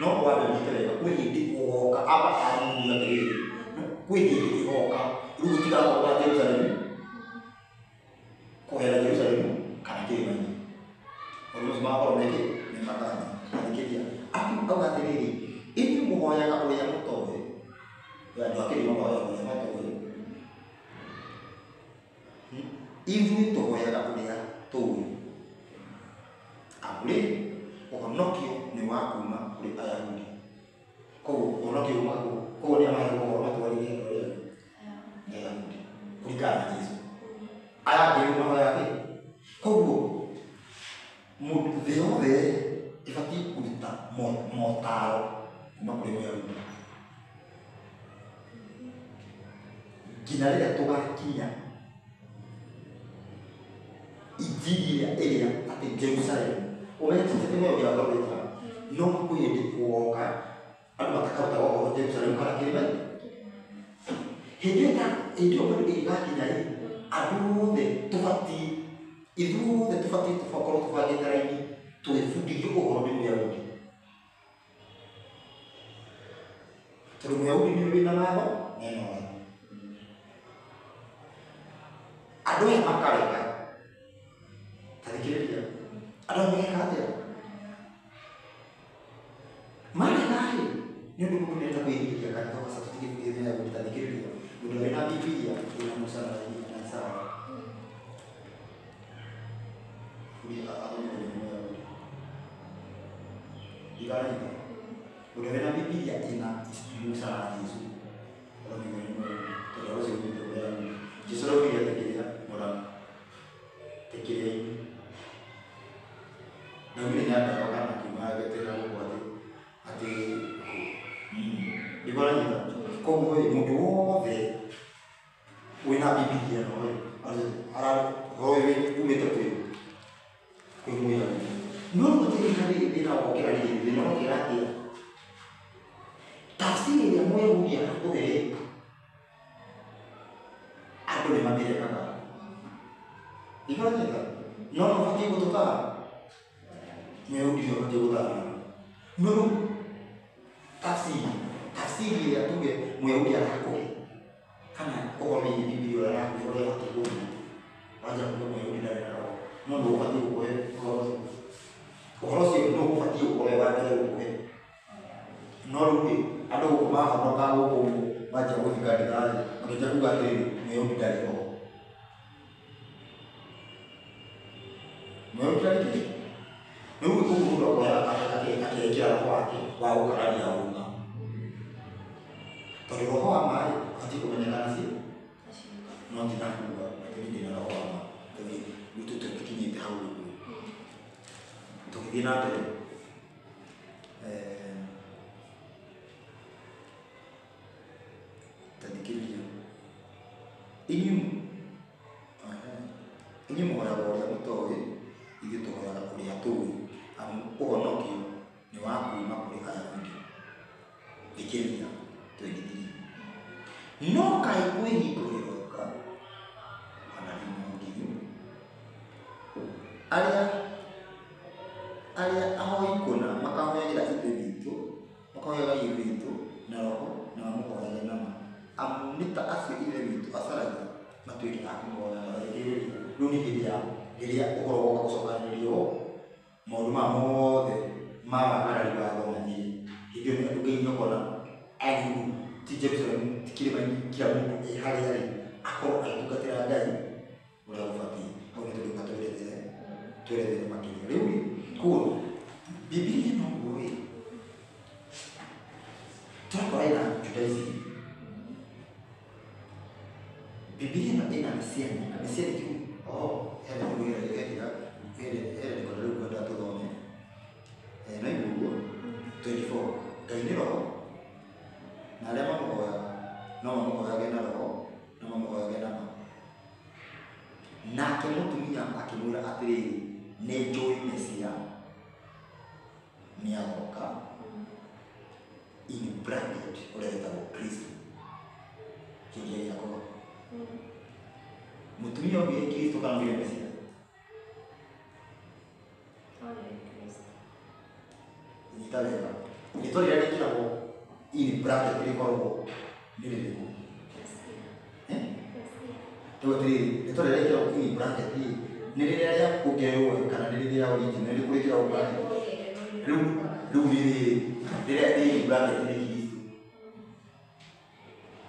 no wambe ũnyite wega, kwĩ hĩndĩ gũgoka, amba amuga atĩrĩrĩ, kwĩ hĩndĩ ĩgoka, rĩu gũtigakorwo wa Jerusalemu, kũhoera Jerusalemu kana kĩrĩma-inĩ. Maũndũ macio magakorwo mekĩ? Nĩ makanya. Thikĩrĩria. Auga atĩrĩrĩ, Inyuĩ mũhoyaga ũrĩa mũtoĩ, andũ a kĩrĩma mahoyaga ũrĩa matoĩ, ithuĩ tũhoyaga ũrĩa tũĩ. Amu rĩ, ũhonokio nĩ wa kuma kũrĩ Ayahudi. Koguo ũhonokio umaga kũ? Koguo nĩa maheagwo ũhoro matwarĩrie andũ arĩa angĩ? Nĩ Ayahudi kũringana na Jesũ. Aya angĩ rĩu mahoyaga kĩ? Koguo thĩ yothe ĩbatiĩ kũruta motaro kuma kũrĩ Mũyahudi nginya rĩrĩa tũgakinya injiri ĩrĩa ĩrĩa atĩ Jerusalem ũmenye ti kĩheo gĩa thondeka no kwĩ hĩndĩ gũgoka andũ matakarutaga ũhoro Jerusalem kana kĩrĩma-inĩ. Hĩndĩ ĩyo hĩndĩ ĩyo bado ĩgĩgakinya rĩ, andũ othe tũbatiĩ ithuothe tũbatiĩ tũkorwo tũbangĩte raini tũgĩbundithio ũhoro nĩ Mũyahudi, tondũ Mũyahudi nĩwe wĩna watho na ena watho. Andũ aya makarega, ta thikĩrĩria, andũ aya mageka atĩa? Marega rĩ, nĩ ũndũ mũndũ nĩarenda kwĩrigĩria kanitha ũgaca tũtigĩbundithio nĩ Ayahudi. Ta thikĩrĩria, mũndũ wĩna Bibilia ĩna Musa na Isaya, athomithio nĩ Mũyahudi. Ndikaranyita, mũndũ wĩna Bibilia ĩna Musa na Jesũ athomithio nĩ Mũyahudi, tondũ ũhoro ũcio umĩte kwĩ Ayahudi. Jesũ araugire atĩ kĩrĩa mũrang'a atĩ kĩrĩa-inĩ naumire Nyandarua kana akiuma agetĩra gũkũ atĩ atĩ ndikaranyita. Koguo rĩ, mũndũ wothe wĩna Bibilia ĩno rĩ, ũhoro ũyũ umĩte kwĩ kwĩ Mũyahudi. No rĩu atĩrĩrĩ, thĩna wokĩra rĩrĩ, thĩna wokĩra atĩa? Tafsiri ĩrĩa Mũyahudi arakũhe rĩ, andũ nĩ mamĩregaga. Ndikaranyita, no no ũbatiĩ gũtũtara, Mũyahudi nĩ ũbatiĩ gũtara. No rĩu tafsiri ĩrĩa tuge Mũyahudi arakũhe kana ũhoro wĩgiĩ Bibilia ũrĩa arakũhe ũrĩa ũbatiĩ gũthiĩ, wanja kuga Mũyahudi ndarĩ na roho, no nĩ ũbatiĩ gũkũhe ũhoro ũcio. Ũhoro ũcio nĩ ũbatiĩ gũkorwo wĩ wa mbere gũkũhe. No rĩu rĩ, andũ gũkũ mahonoka gũkũ ũguo manjia gũthiĩ kanitha rĩ, makĩanjia kuga atĩrĩrĩ, Mũyahudi ndarĩ roho. Mũyahudi ndarĩ kĩ? Rĩu ũguo mũndũ akoya akekĩra roho wake wa gũkararia ũma, tondũ roho wa ma rĩ, ũbatiĩ kũmenyekana ci no ti na kuga atĩ niĩ ndĩna roho wa ma, tondũ gwitũ tũtikinyĩte hau ũguo. Tũgĩthiĩ na mbere, ta thikĩrĩria, inyuĩ inyuĩ mũhoyaga ũrĩa mũtoĩ, ithuĩ tũhoyaga ũrĩa tũĩ, amu ũhonokio nĩ wa kuma kũrĩ Ayahudi. Thikĩrĩria, 23. No kaĩ kwĩ hingo ĩroka, ona rĩu no nginyu, arĩa ahoi kũna makahoyagĩra Ithe witũ, makahoyaga Ithe witũ na roho na mamũhoyage na ma, amu nĩ ta acio Ithe witũ acaragia matuĩke a kũmũhoyaga. Thikĩrĩria, rĩu nĩ hĩndĩ ya rĩrĩa ũhoro woka gũcokanĩrĩrio, maũndũ maya mothe ma wagarari watho mathire. Hĩndĩ ĩyo nĩ Ngai nĩokona Ayahudi ti Jerusalem ti kĩrĩma-inĩ, kila mũndũ e harĩa arĩ akorwo agĩtungatĩra Ngai ũrĩa gũbatiĩ. Hau nĩ tũrĩũka twerethere twerethere makĩria. Rĩu rĩ, koguo Bibilia ĩno ũguo rĩ, tũrakora ĩna Judaism. Bibilia ĩno ĩna Messianic. Messianic oh, hena hena rĩandĩko rĩu ngwenda tũthome. No ũguo 24, Ngai nĩ roho na arĩa mamũhoyaga no mamũhoyage na roho na mamũhoyage na ma. Nake mũtumia akĩmwĩra atĩrĩrĩ, nĩ njũĩ Mesia nĩ agoka, in bracket ũrĩa wĩtagwo Kristo. Kĩũria gĩakwa, mũtumia augire Kristo kana augire Mesia? Nyita wega, rĩtwa rĩrĩa rĩkĩragwo in bracket rĩkoragwo nĩ rĩrĩkũ? Rĩu atĩrĩrĩ, rĩtwa rĩrĩa rĩkĩragwo in bracket rĩ, nĩ rĩrĩa rĩa kuongererwo kana nĩ rĩrĩa original? Nĩ rĩkũ rĩkĩragwo bracket? Rĩu rĩrĩa rĩ bracket nĩ Kristo.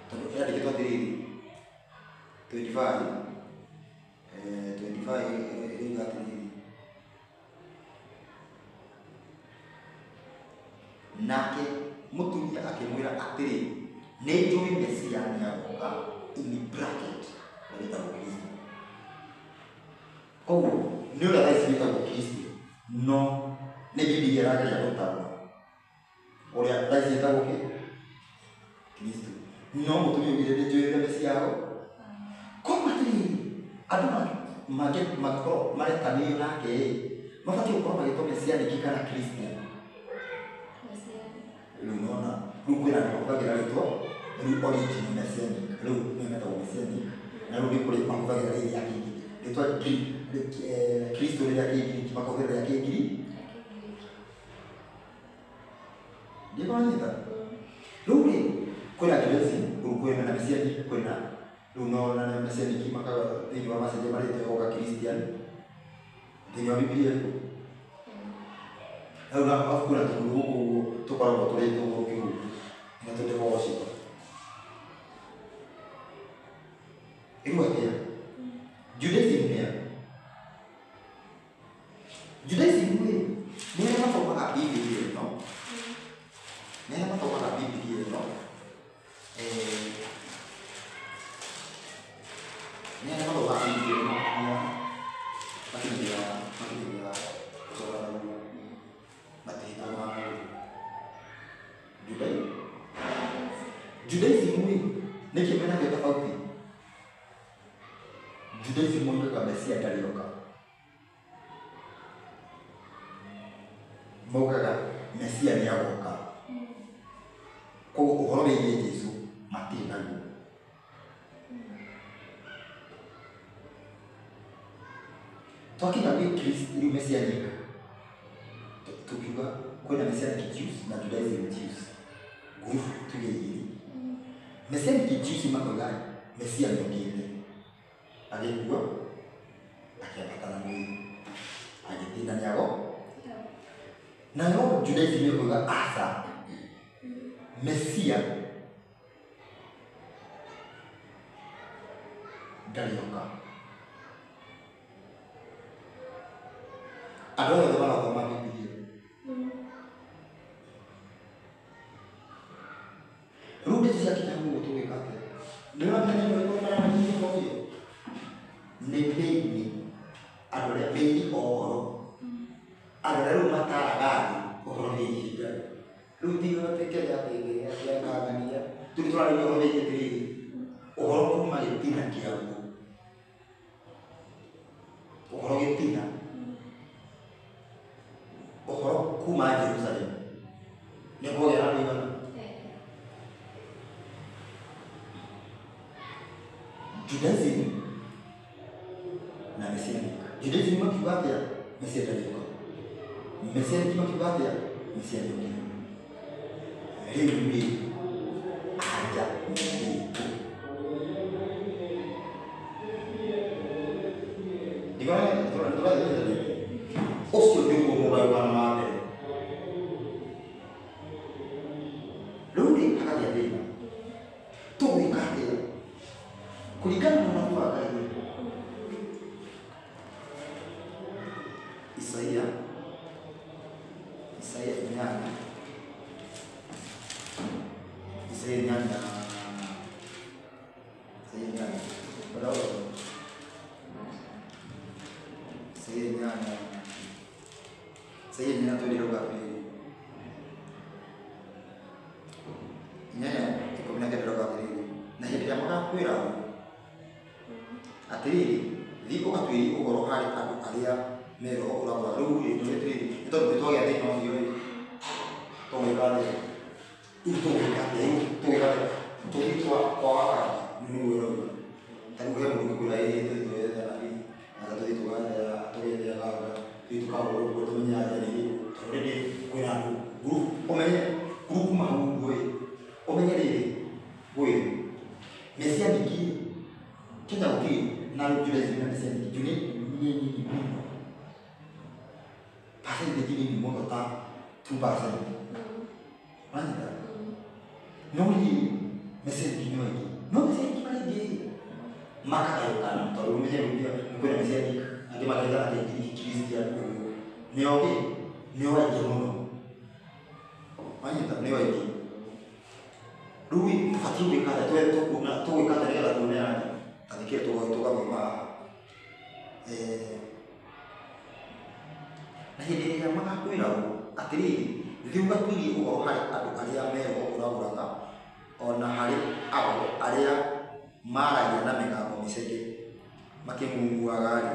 Tondũ yandĩkĩtwo atĩrĩrĩ 25 25 ĩroiga atĩrĩrĩ nake mũtumia akĩmwĩra atĩrĩ nĩ njũĩ Mesia nĩagoka in bracket wĩtagwo Kristo. Koguo nĩ ũrĩa thaa ici wĩtagwo Kristo no nĩ Bibilia ĩrageria gũtaũra ũrĩa thaa ici wĩtagwo kĩ Kristo no mũtumia augire nĩ njũĩ ũrĩa Mesia agoka. Koguo atĩrĩrĩ andũ mangĩkorwo maretanĩrio nake ĩ mabatiĩ gũkorwo magĩtwo Messianic kana Christian. Rĩu nona rĩu kwĩna andũ mahũthagĩra rĩtwa rĩu original Messianic rĩu nĩo metagwo Messianic na rĩu nĩ kũrĩ mahũthagĩra rĩrĩ rĩa Kĩngiriki rĩtwa Kristo rĩrĩa Kĩngiriki makahũthĩra rĩa Kĩngiriki ndikũranyita. Rĩu rĩ kwĩna Judaism rĩu kwĩna na Messianic kwĩna rĩu no na Messianic makaga thĩinĩ wa macenjia marĩtwa ĩgoka Christian thĩinĩ wa Bibilia ĩrĩkũ. Rĩu na arabu kwĩna tũgũrũ gũkũ ũguo tũkoragwo tũrĩ tũgũrũ ũguo na tũ worship. Rĩu atĩa Judaism nĩ a Judaism rĩ nĩ arĩa mathomaga Bibilia ĩno nĩ arĩa mathomaga Bibilia ĩno nĩ arĩa mathomaga Bibilia ĩno makinyĩria gũcoka na thutha matihĩtaga na mũndũ. Judaism rĩ nĩkĩ menakĩo tofauti? Judaism moigaga Mesia ndarĩoka. Maugaga Mesia nĩagoka. Koguo ũhoro wĩgiĩ Jesũ matirĩ naguo. Twakinya gwĩ Kristo rĩu Messianic tukiuga kwĩna Messianic Jews na Judaism Jews ngurubu tuge igĩrĩ. Messianic Jews makoiga Mesia nĩokĩte agĩkua akĩambata na mwĩrĩ agĩthiĩ na nĩago nayo Judaism ĩkoiga aca Mesia ndarĩoka. Andũ aya othe marathoma Bibilia. Rĩu ndeto ciakinya ũguo tũgwĩka atĩa? Nĩ ũramenya nĩ ũrĩkũ maranĩria ũhoro ũcio? Nĩ meini andũ arĩa meini o ũhoro andũ arĩa rĩu mataraga thĩ ũhoro wĩgiĩ Ngai. Rĩu ti atĩ Kenya atĩ Tanzania rĩu tũrarĩria ũhoro wĩgiĩ atĩrĩrĩ ũhoro kuma gĩtina kĩaguo ũhoro gĩtina ũhoro kuma Jerusalem nĩ kũgĩa na andũ aigana? Judaism na Messianic. Judaism makiuga atĩa? Mesia ndarĩoka. Messianic makiuga atĩa? Mesia nĩokire. Rĩu rĩ anja nĩ ĩrĩkũ? Ũcio nĩguo mũgayũkano wa mbere. Rĩu rĩ hakagĩa thĩna. Tũgwĩka atĩa? Kũringana na ũrathi wa Ngai Isaia 8 Isaia 8 Isaia 8 berapa? Isaia 8 Isaia 8 twĩrĩirwo atĩrĩrĩ 8:19 ĩroiga atĩrĩrĩ na hĩndĩ ĩrĩa magakwĩra ũũ atĩrĩrĩ thiĩ ũgatuĩrie ũhoro harĩ andũ arĩa me roho ũragũra. Rĩu rĩ nĩ atĩrĩrĩ nĩ tondũ nĩ twagĩa thĩna ũcio rĩ tũgwĩka atĩa? Rĩu tũgwĩka atĩa? Rĩu tũgwĩka atĩa? Tũthiĩ kwa nĩguo ĩroiga. Ta rĩu he mũndũ ũngĩkwĩra ĩĩ tũthiĩ twethe anabii na tũthiĩ tũgethe aganga tũthiĩ tũkagũra ũguo tũmenye anja nĩ ĩrĩkũ. Tondũ rĩrĩ kwĩna andũ ngurubu ũmenye ngurubu kuma hau ũguo ĩ ũmenye rĩrĩ ngwĩre Messianic Kenya gũtirĩ na Judaism na Messianic juu nĩ nini mũno percentage nini mũno ta 2%. Wanyita? No rĩ messianic nĩ aingĩ. No messianic marĩ aingĩ makagayũkana tondũ ũmenye rĩu nĩ kwĩna messianic angĩ magetana atĩ Christian ũguo. Nĩo kĩ? Nĩo aingĩ mũno. Wanyita? Nĩo aingĩ. Rĩu tũbatiĩ gwĩka atĩa? Tũkuona tũgwĩka atĩa nĩgetha tuone anja? Ta thikĩrĩria tũgathoma haha. Na hĩndĩ ĩrĩa magakwĩra ũũ atĩrĩrĩ, thiĩ ũgatuĩrie ũhoro harĩ andũ arĩa meroho ũragũraga, ona harĩ ago arĩa maragia na mĩgambo mĩceke makĩng'ung'uaga-rĩ,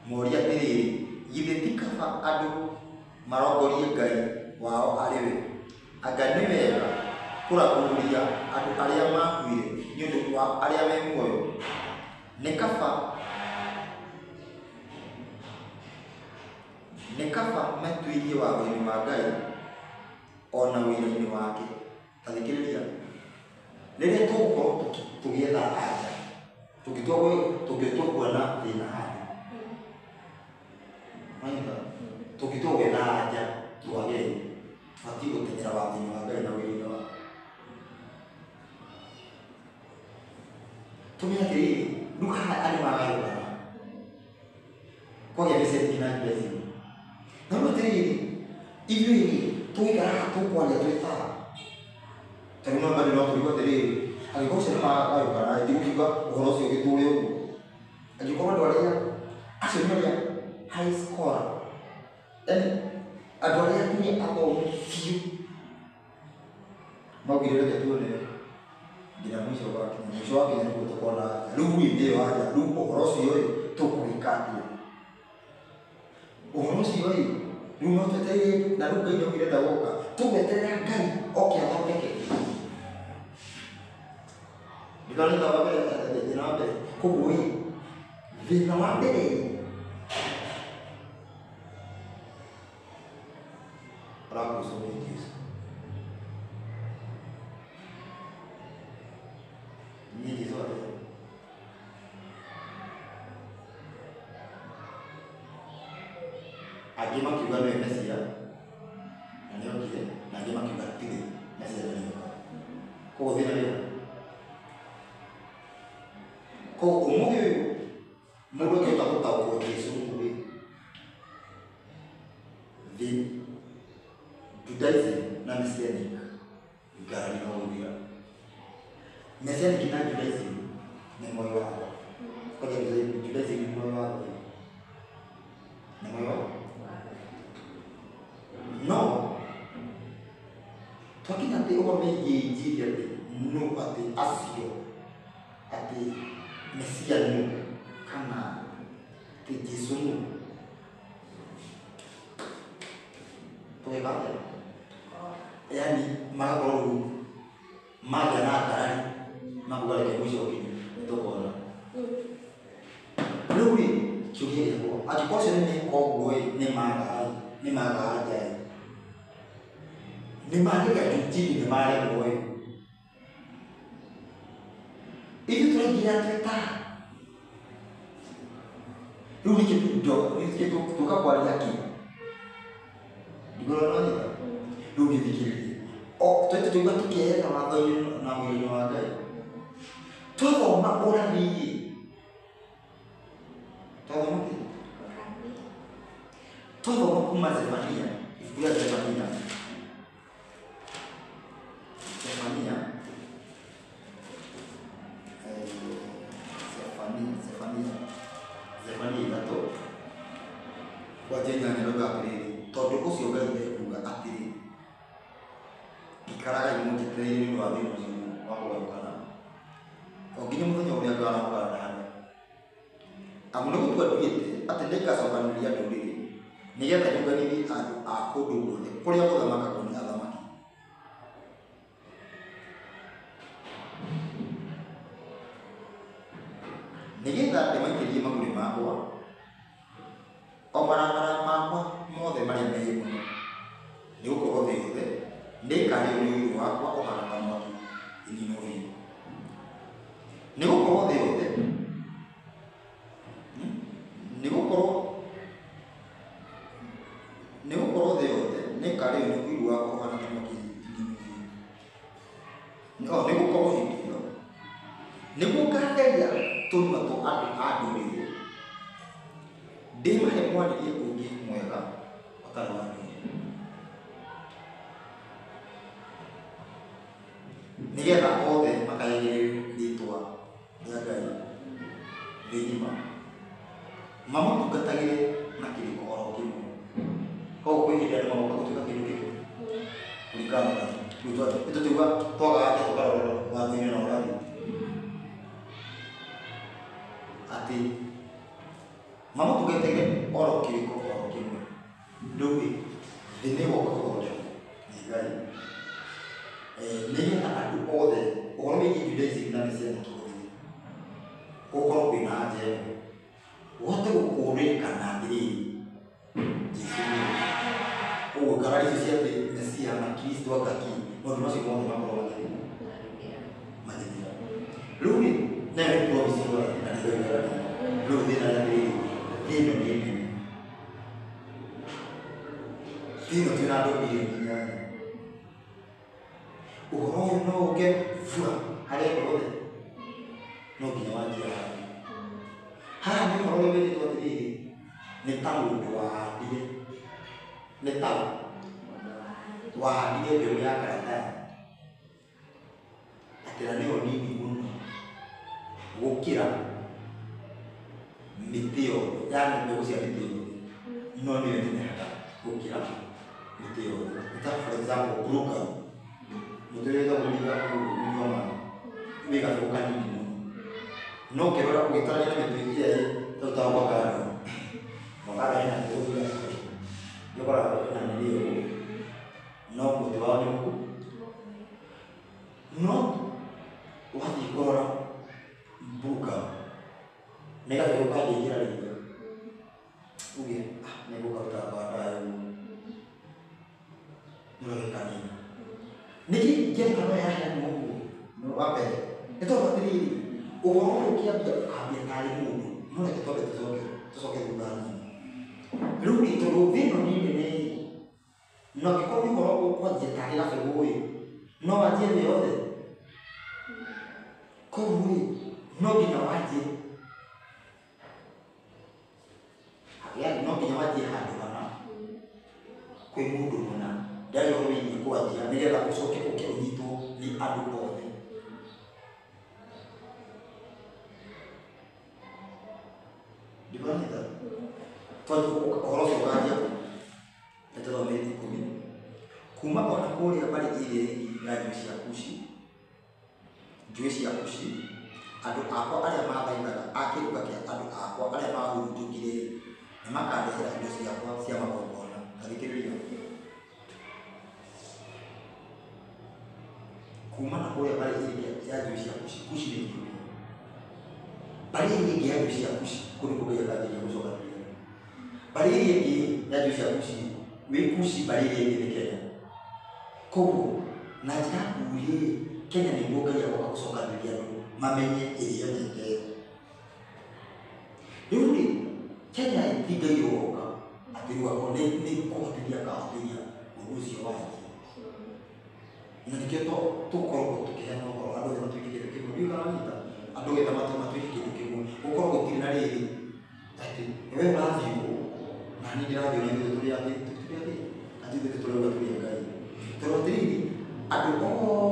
morie atĩrĩrĩ, githĩ ti kaba andũ marongorie Ngai wao arĩ we? Anga nĩ wega kũragũria andũ arĩa makuire nĩ ũndũ wa arĩa me muoyo? Nĩ kaba metuirie watho-inĩ wa Ngai ona wĩra-inĩ wake. Ta thikĩrĩria, rĩrĩa tũgũkorwo tũgĩetha anja, tũngĩtua kuona thĩna handũ, wanyita? Tũngĩtua gwetha anja twage, tũbatiĩ gũteng'era watho-inĩ wa Ngai na wĩra-inĩ wake. Tũmenye atĩrĩrĩ, rĩu haha andũ magayũkana kwagĩa messianic na Judaism. Na rĩu atĩrĩrĩ, ithuĩ rĩ, tũgũikara haha tũkwaria twĩ ta rĩu no bado no tũigue atĩrĩrĩ, angĩkorwo acio nĩ magayũkana rĩ, ndigũkiuga ũhoro ũcio ũgĩtũre ũguo. Angĩkorwo andũ arĩa acio nĩ arĩa high scorer, yaani andũ arĩa nĩ athomu biũ maugire reke tuone nginya mũico wakinya, mũico wakinya nĩguo tũkona rĩu ĩ nĩyo anja, rĩu ũhoro ũcio ĩ tũkũwĩka atĩa? Ũhoro ũcio ĩ rĩu no twetereire, na rĩu Ngai nĩaugire ndagoka, tũgweterera Ngai oke athondeke. Ndĩrona wa mbere, thĩna wa mbere. Koguo ĩ thĩna wa mbere ĩ ũragucwo nĩ Jesũ. Nĩ Jesũ atĩa? Angĩ makiuga nĩwe Mesia na nĩokire, na angĩ makiuga tiwe Mesia na nĩoka. Koguo thĩna nĩ ũũ. Koguo ũmũthĩ ũyũ mũndũ angĩhota gũtaũkwo Jesũ rĩ, the Judaism na Messianic ngarari no gũthira. Messianic na Judaism nĩ moĩ watho. Kwanja Judaism nĩ moĩ watho. Nĩ moĩ watho. No twakinya atĩ ũhoro wĩgiĩ injiri atĩ nũ atĩ acio atĩ Mesia nũ kana atĩ Jesũ nũ, tũgĩka atĩa? Yaani magakorwo rĩu magĩa na ngarari makuga reke mũico ũkinye nĩtũkona. Rĩu rĩ kĩũria gĩakwa, angĩkorwo acio nĩ meka ũguo ĩ, nĩ maga anja ĩ, nĩ mageria injiri nĩ maremwo ĩ, ithuĩ tũraingĩra twĩ ta rĩu nĩkĩ tũka kwaria kĩ? Ndiguona nĩwanyita? Rĩu gĩthikĩrĩrie o twete tũigua tũkĩetha watho-inĩ na wĩra-inĩ wa Ngai. Twathoma ũrathi ĩ, twathoma kĩ? Twathoma kuma Zefania, ibuku rĩa Zefania, Zefania, Zefania, Zefania 3 kwanjia 8 rauga atĩrĩrĩ, tondũ ũcio Ngai ekuuga atĩrĩ, ikaragai mũnjetereire nĩ ũndũ wa thĩna ũcio wa kũgayũkana o nginya mũthenya ũrĩa nganahũrana. Amu nĩ gũtua nduĩte atĩ nĩngacokanĩrĩria ndũrĩrĩ nĩgetha nyũnganithie andũ a kũndũ guothe kũrĩa gũthamakagwo nĩ athamaki. Nĩgetha ndĩmaitĩrĩrie mang'ũrĩ makwa, o marakara makwa mothe marĩa mehiũ mũno, nĩgũkorwo thĩ yothe nĩĩkarĩo nĩ ũiru wakwa ũhaana ta mwaki ĩninwo biũ. Nĩgũkorwo thĩ yothe, nĩgũkorwo thĩ yothe nĩĩkarĩo nĩ ũiru wakwa ũhana ta mwaki nĩmĩ-inĩ. O nĩgũkorwo hĩndĩ ĩyo nĩguo ngatheria tũnua twa andũ a ndũrĩrĩ, ndĩmahe mwarĩrie ũngĩ mwega ũtarĩ wa ndũire, nĩgetha othe makayagĩre rĩtwa rĩa Ngai thĩ ng'ima, mamũtungatagĩre na kĩrĩko oro kĩmwe. Koguo kwĩ hĩndĩ andũ magoka gũtuĩka kĩndũ kĩmwe kũringana na ũrathi. Rĩu tũtiuga twagaga atĩa tũkarora watho-inĩ na ũrathi atĩ mamũtungatagĩre oro kĩrĩko oro kĩmwe. Rĩu rĩ, thĩ nĩ ĩgoka gũthondekwo nĩ Ngai, nĩgetha andũ othe ũhoro wĩgiĩ Judaism na Messianic ũthire, gũkorwo kwĩna anja ĩmwe, ũhote gũkũrĩkana atĩrĩrĩ, Jesũ nĩwe. Ũguo ngarari icio cia atĩ Mesia na Kristo anga kĩ, maũndũ macio mothe makorwo magĩthira. Rĩu rĩ, nayo nĩ promise ũrathi na nĩ Ngai weranĩire. Rĩu thĩna nĩ atĩrĩrĩ, thĩ ĩno nĩ nene. Thĩ ĩno twĩna andũ 8 billion. Ũhoro ũyũ no ũke bura harĩ andũ othe, no nginya wanjie handũ. Haha nĩ ũhoro ũrĩa wĩrĩtwo atĩrĩrĩ, nĩ ta mũndũ wahandire, nĩ ta wahandire mbegũ ya karatathi, atĩ na nĩyo nini mũno gũkĩra mĩtĩ yothe, yaani mbegũ cia mĩtĩ yothe, no nĩyo ĩnenehaga gũkĩra mĩtĩ yothe. Nĩ ta for example blue gum, mũtĩ ũrĩa wĩtagwo mũri wa maĩ, wĩ gabegũ kanini mũno, no ũkĩrora ũgĩtarania na mĩtĩ ĩrĩa ĩrutaga avocado, avocado ĩna mbegũ cigana nĩ ũkoraga ĩna nini ũguo, no mũtĩ wao nĩ mũkũrũ. No wathiĩ kũrora blue gum, nĩ gabegũ kangĩingĩra riko, uge ah, nĩ ngũkaruta baadaye ũguo, nĩ ũrore kanini. Nĩkĩ ngerekano ĩyo yaheanwo ũguo? Wa mbere nĩ tondũ atĩrĩrĩ, ũhoro ũyũ ũkĩambia ũkambia tarĩ mũndũ, no reke twambe tũcoke thutha hanini. Rĩu rĩ, tondũ thĩ ĩno nĩ nene ĩ, na angĩkorwo nĩ ũhoro ũkwanjia tarĩ gabegũ ĩ, no wanjie thĩ yothe. Koguo rĩ, no nginya wanjie, yaani no nginya wanjie handũ hana kwĩ mũndũ mũna, ndarĩ ũhoro wĩgiĩ kwanjia nĩgetha ũcoke ũke ũnyitwo nĩ andũ othe. Ndimanyita? Twanjie ũhoro ũcio ũkanjia kũ? Nĩ tũthome 10. Kuma ona kũrĩa mbarĩ ĩrĩa ĩngĩ ya njũĩ cia Kushi, njũĩ cia Kushi, andũ akwa arĩa mathaithaga a kĩruka kĩa andũ akwa arĩa mahurunjũkire nĩ makandehera indo ciakwa cia magongona. Ta thikĩrĩria. Kuma na kũrĩa mbarĩ ĩrĩa ĩngĩ ya njũĩ cia Kushi, Kushi nĩ Ethiopia. Mbarĩ ĩrĩa ĩngĩ ya njũĩ cia Kushi, kũu nĩkuo Ngai akanjĩrĩria gũcokanĩrĩria. Mbarĩ ĩrĩa ĩngĩ ya njũĩ cia Kushi, wĩ Kushi mbarĩ ĩrĩa ĩngĩ nĩ Kenya. Koguo na njĩra nguhĩ, Kenya nĩguo Ngai agoka gũcokanĩrĩria andũ mamenye ĩrĩa yonete. Rĩu rĩ, Kenya ti Ngai ũgoka atĩ rĩu akorwo nĩ kũhotithia akahotithia ũndũ ũcio wanjie. Na nĩkĩo tũkoragwo tũkĩheana ũhoro andũ othe matuĩke kĩndũ kĩmwe. Ndiũĩ kana wanyita? Andũ othe matuĩke kĩndũ kĩmwe. Gũkorwo gũtirĩ na rĩrĩ atĩ we ũrathiĩ ũũ na niĩ ndĩrathiĩ ũũ na ithuĩ tũrĩ atĩ tũrĩ atĩ atĩ ithuĩ tũrauga tũrĩ a Ngai. Tondũ atĩrĩrĩ, andũ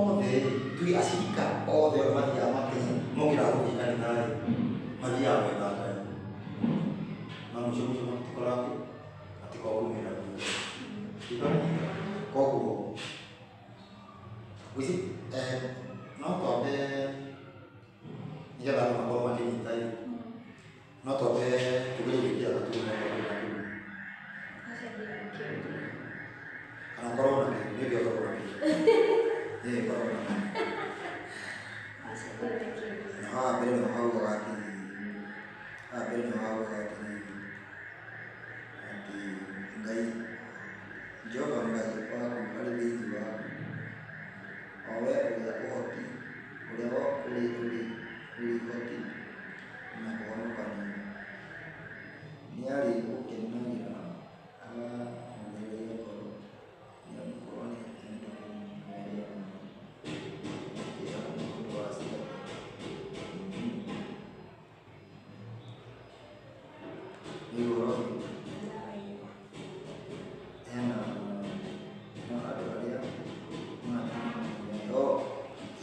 othe tuge acirika othe arĩa mathiaga Makenya mokĩraga gũthiĩ kanitha rĩ, mathiaga gwetha Ngai. No mũico mũico matikoraga kĩ? Matikoragwo kumĩrĩra kwĩ Ngai. Ndiũĩ kana wanyita? Koguo wĩci no twambe nĩgetha andũ makorwo makĩnyita ĩ, no twambe tugerie gwĩkĩra gaturumo okorwo kwĩna kĩndũ. Aca ndĩgũkĩũria. Kana ũkorwo na kĩndũ, nĩ ũkorwo na kĩndũ. Ĩĩ ũkorwo na kĩndũ. Aca ndirĩ na kĩndũ. Na haha mbere nĩho haugaga atĩrĩrĩ, haha mbere nĩho haugaga atĩrĩrĩ, atĩ Ngai, Jehova Ngai waku arĩ thĩinĩ waku, o we ũrĩa ũhoti, ũrĩa ũrĩ ũrĩ ũhoti na kũhonokania. Nĩarĩgũkenagĩra agakũmereria ngoro, nĩgũkorwo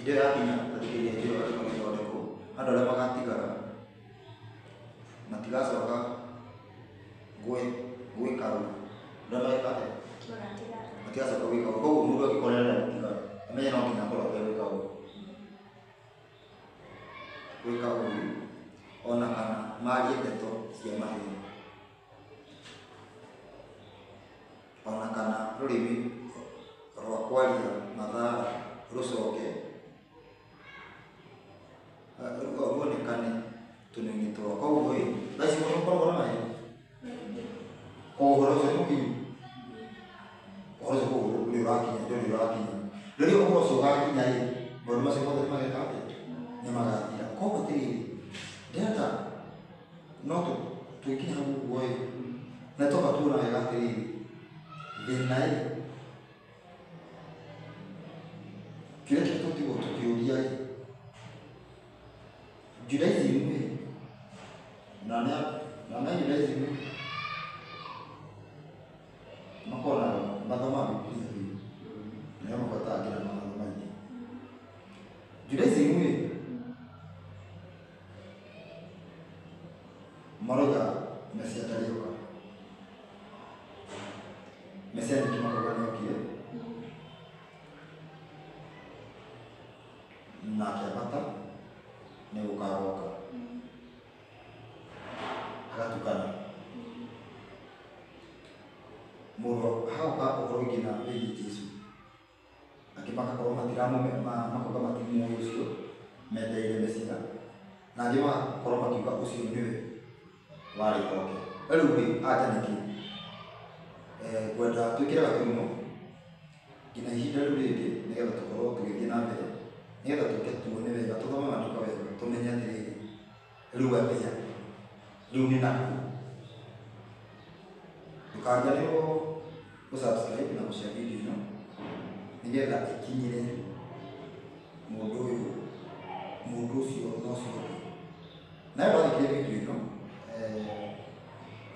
Hĩndĩ ĩyo yakinya athikĩrĩria hĩndĩ ĩyo andũ magĩthondekwo, andũ arĩa magatigara matigacoka gwĩka ũru. Andũ arĩa mageka atĩa? Matigacoka gwĩka ũru. Koguo mũndũ angĩkorwo nĩarenda gũtigara, amenye no nginya akorwo ategwĩka ũru. Gwĩka ũru ona kana marie ndeto cia maheni. Ona kana rũrĩmĩ rwa kwaria mathara rũcoke ruonekane tũnua-inĩ twao. Koguo ĩ, thaa ici nĩ ũkoragwo na maheni? Koguo ũhoro ũcio nĩ mũkinyu? Ũhoro ũcio koguo ndũrĩ ũrakinya, ndũrĩ ũrakinya. Rĩrĩa ũhoro ũcio ũgakinya ĩ, maũndũ macio mothe nĩ mageka atĩa? Nĩ magathira. Koguo atĩrĩrĩ, ndĩrenda no tũgĩkinya hau ũguo ĩ, na twamba tuona wega atĩrĩrĩ, thĩna ĩ, kĩrĩa kĩrĩa tũtigwo tũkĩũria ĩ, Judaism ĩ, na nĩ Judaism makoragwo na mathomaga Bibilia biũ, nĩo mabuataga nginya mawatho maingĩ. Judaism ĩ, maroiga Mesia ndarĩũka. Mesia ningĩ makauga nĩokire na akĩambata nĩ gũka agoka. Agatukana. Mũndũ hagoka ũhoro ũngĩ na wĩgiĩ Jesũ. Angĩ magakorwo makauga matimũĩ ũcio, metereire Mesia. Na angĩ magakorwo makiuga ũcio nĩwe warĩ oke. Rĩu rĩ, anja nĩkĩ? Ngwenda twĩkĩre gaturumo nginya ihinda rĩu rĩngĩ nĩgetha tũkorwo tũgĩthiĩ na mbere, nĩgetha tũke tuone wega, tũthome maandĩko wega, tũmenye atĩrĩrĩ, rĩu atĩa, rĩu nĩ nakũ. Ndũkariganĩrwo gũ subscribe na gũ share video ĩno nĩgetha ĩkinyĩre mũndũ ũyũ, mũndũ ũcio na ũcio ũngĩ. Nawe wathikĩrĩria video ĩno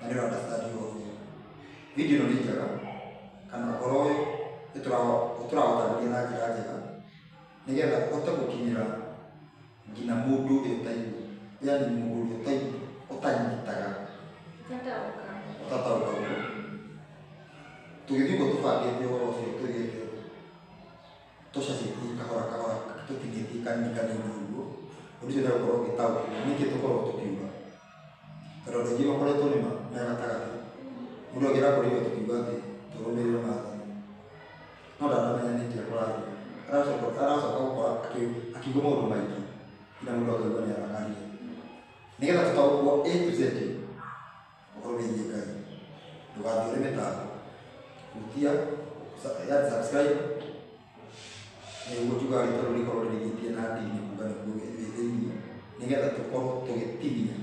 na nĩ ũra understand ũhoro ũyũ, video ĩno nĩ njega kana ũhoro ũyũ nĩtũraũtarĩria na njĩra njega nĩgetha ũhote gũkinyĩra nginya mũndũ ũrĩa ũtaigua, yaani mũndũ ũrĩa ũtanyitaga, ũtataũkagwo. Tũgĩthiĩ ũguo tũbangĩte ũhoro ũcio tũthiĩte tũcacĩtie kahora kahora tũtinĩtie kanini kanini ũguo, ũndũ ũcio nĩũgũkorwo ũgĩtaũkĩrwo nĩkĩ tũkoragwo tũkiuga. Tondũ andũ aingĩ makoretwo nĩma me gatagatĩ. Mũndũ angĩrakorirwo tũkiuga atĩ tũrũmĩrĩre maathani, no ndaramenya nĩkĩ kũrathiĩ. Aracoka gũkora akiuga maũndũ maingĩ nginya mũndũ akaigua nĩ arakarire. Nĩgetha tũtaũkwo A to Z ũhoro wĩgiĩ Ngai, ndũgathiĩ mĩtambo, hutia yaani subscribe nĩguo njugaga rĩtwa rĩu rĩkorwo rĩrigĩtie na ndini kuga nĩguo wĩ thĩiniĩ, nĩgetha tũkorwo tũgĩtinia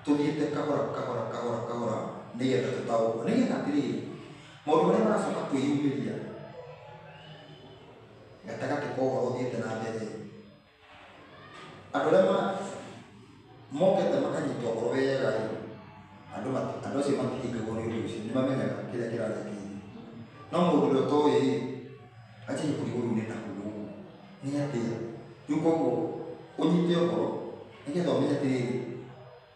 tũthiĩte kahora kahora kahora kahora nĩgetha tũtaũkwo, nĩgetha atĩrĩrĩ, maũndũ marĩa maracoka kwĩyumĩria gatagatĩ ka ũhoro ũthiĩte na mbere, andũ arĩa mokĩte makanyita ũhoro wega ĩ, andũ acio matihĩngagwo nĩ ũndũ ũcio, nĩ mamenyaga kĩrĩa kĩrarĩa kĩingĩ. No mũndũ ũrĩa ũtoĩ ĩ, anjagia kũrigwo rĩu nĩ nakũ gũkũ, nĩ atĩa? Rĩu koguo ũnyite ũhoro nĩgetha ũmenye atĩrĩrĩ,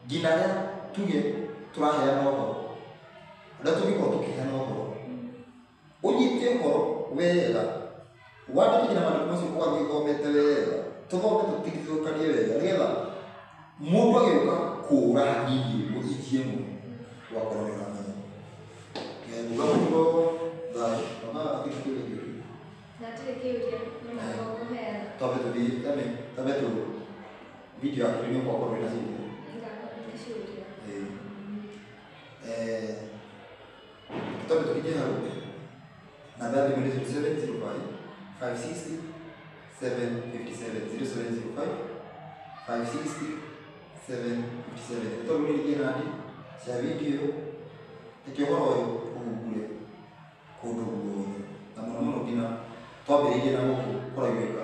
nginya arĩa tuge tũraheana ũhoro, arĩa tũngĩkorwo tũkĩheana ũhoro, ũnyite ũhoro wega, wandĩke nginya maandĩko macio ũgathiĩ ũthomete wega, tũthome tũtigithũkanie wega nĩgetha mũndũ agĩũka kũũra hanini ũguo inji ĩmwe ũgakorwo nĩ ũramenya. Nguga mũtugo thayũ, ona hatirĩ kĩũria kĩngĩ. Hatirĩ kĩũria, no mũhaka ũkũheana. Twambe tũthiĩ, twambe tũ video ya kerĩ nĩ ũgũkorwo wĩna ciũria. Ngakorwo ndĩ ciũria. Twambe tũkinye hau. Namba ya thimũ nĩ 0705 560 757 0705 560 757. Tũrũmĩrĩrie nandi cia video reke ũhoro ũyũ ũhungure kũndũ guothe na mũno mũno nginya twambĩrĩirie na gũkũ kũraiguĩka.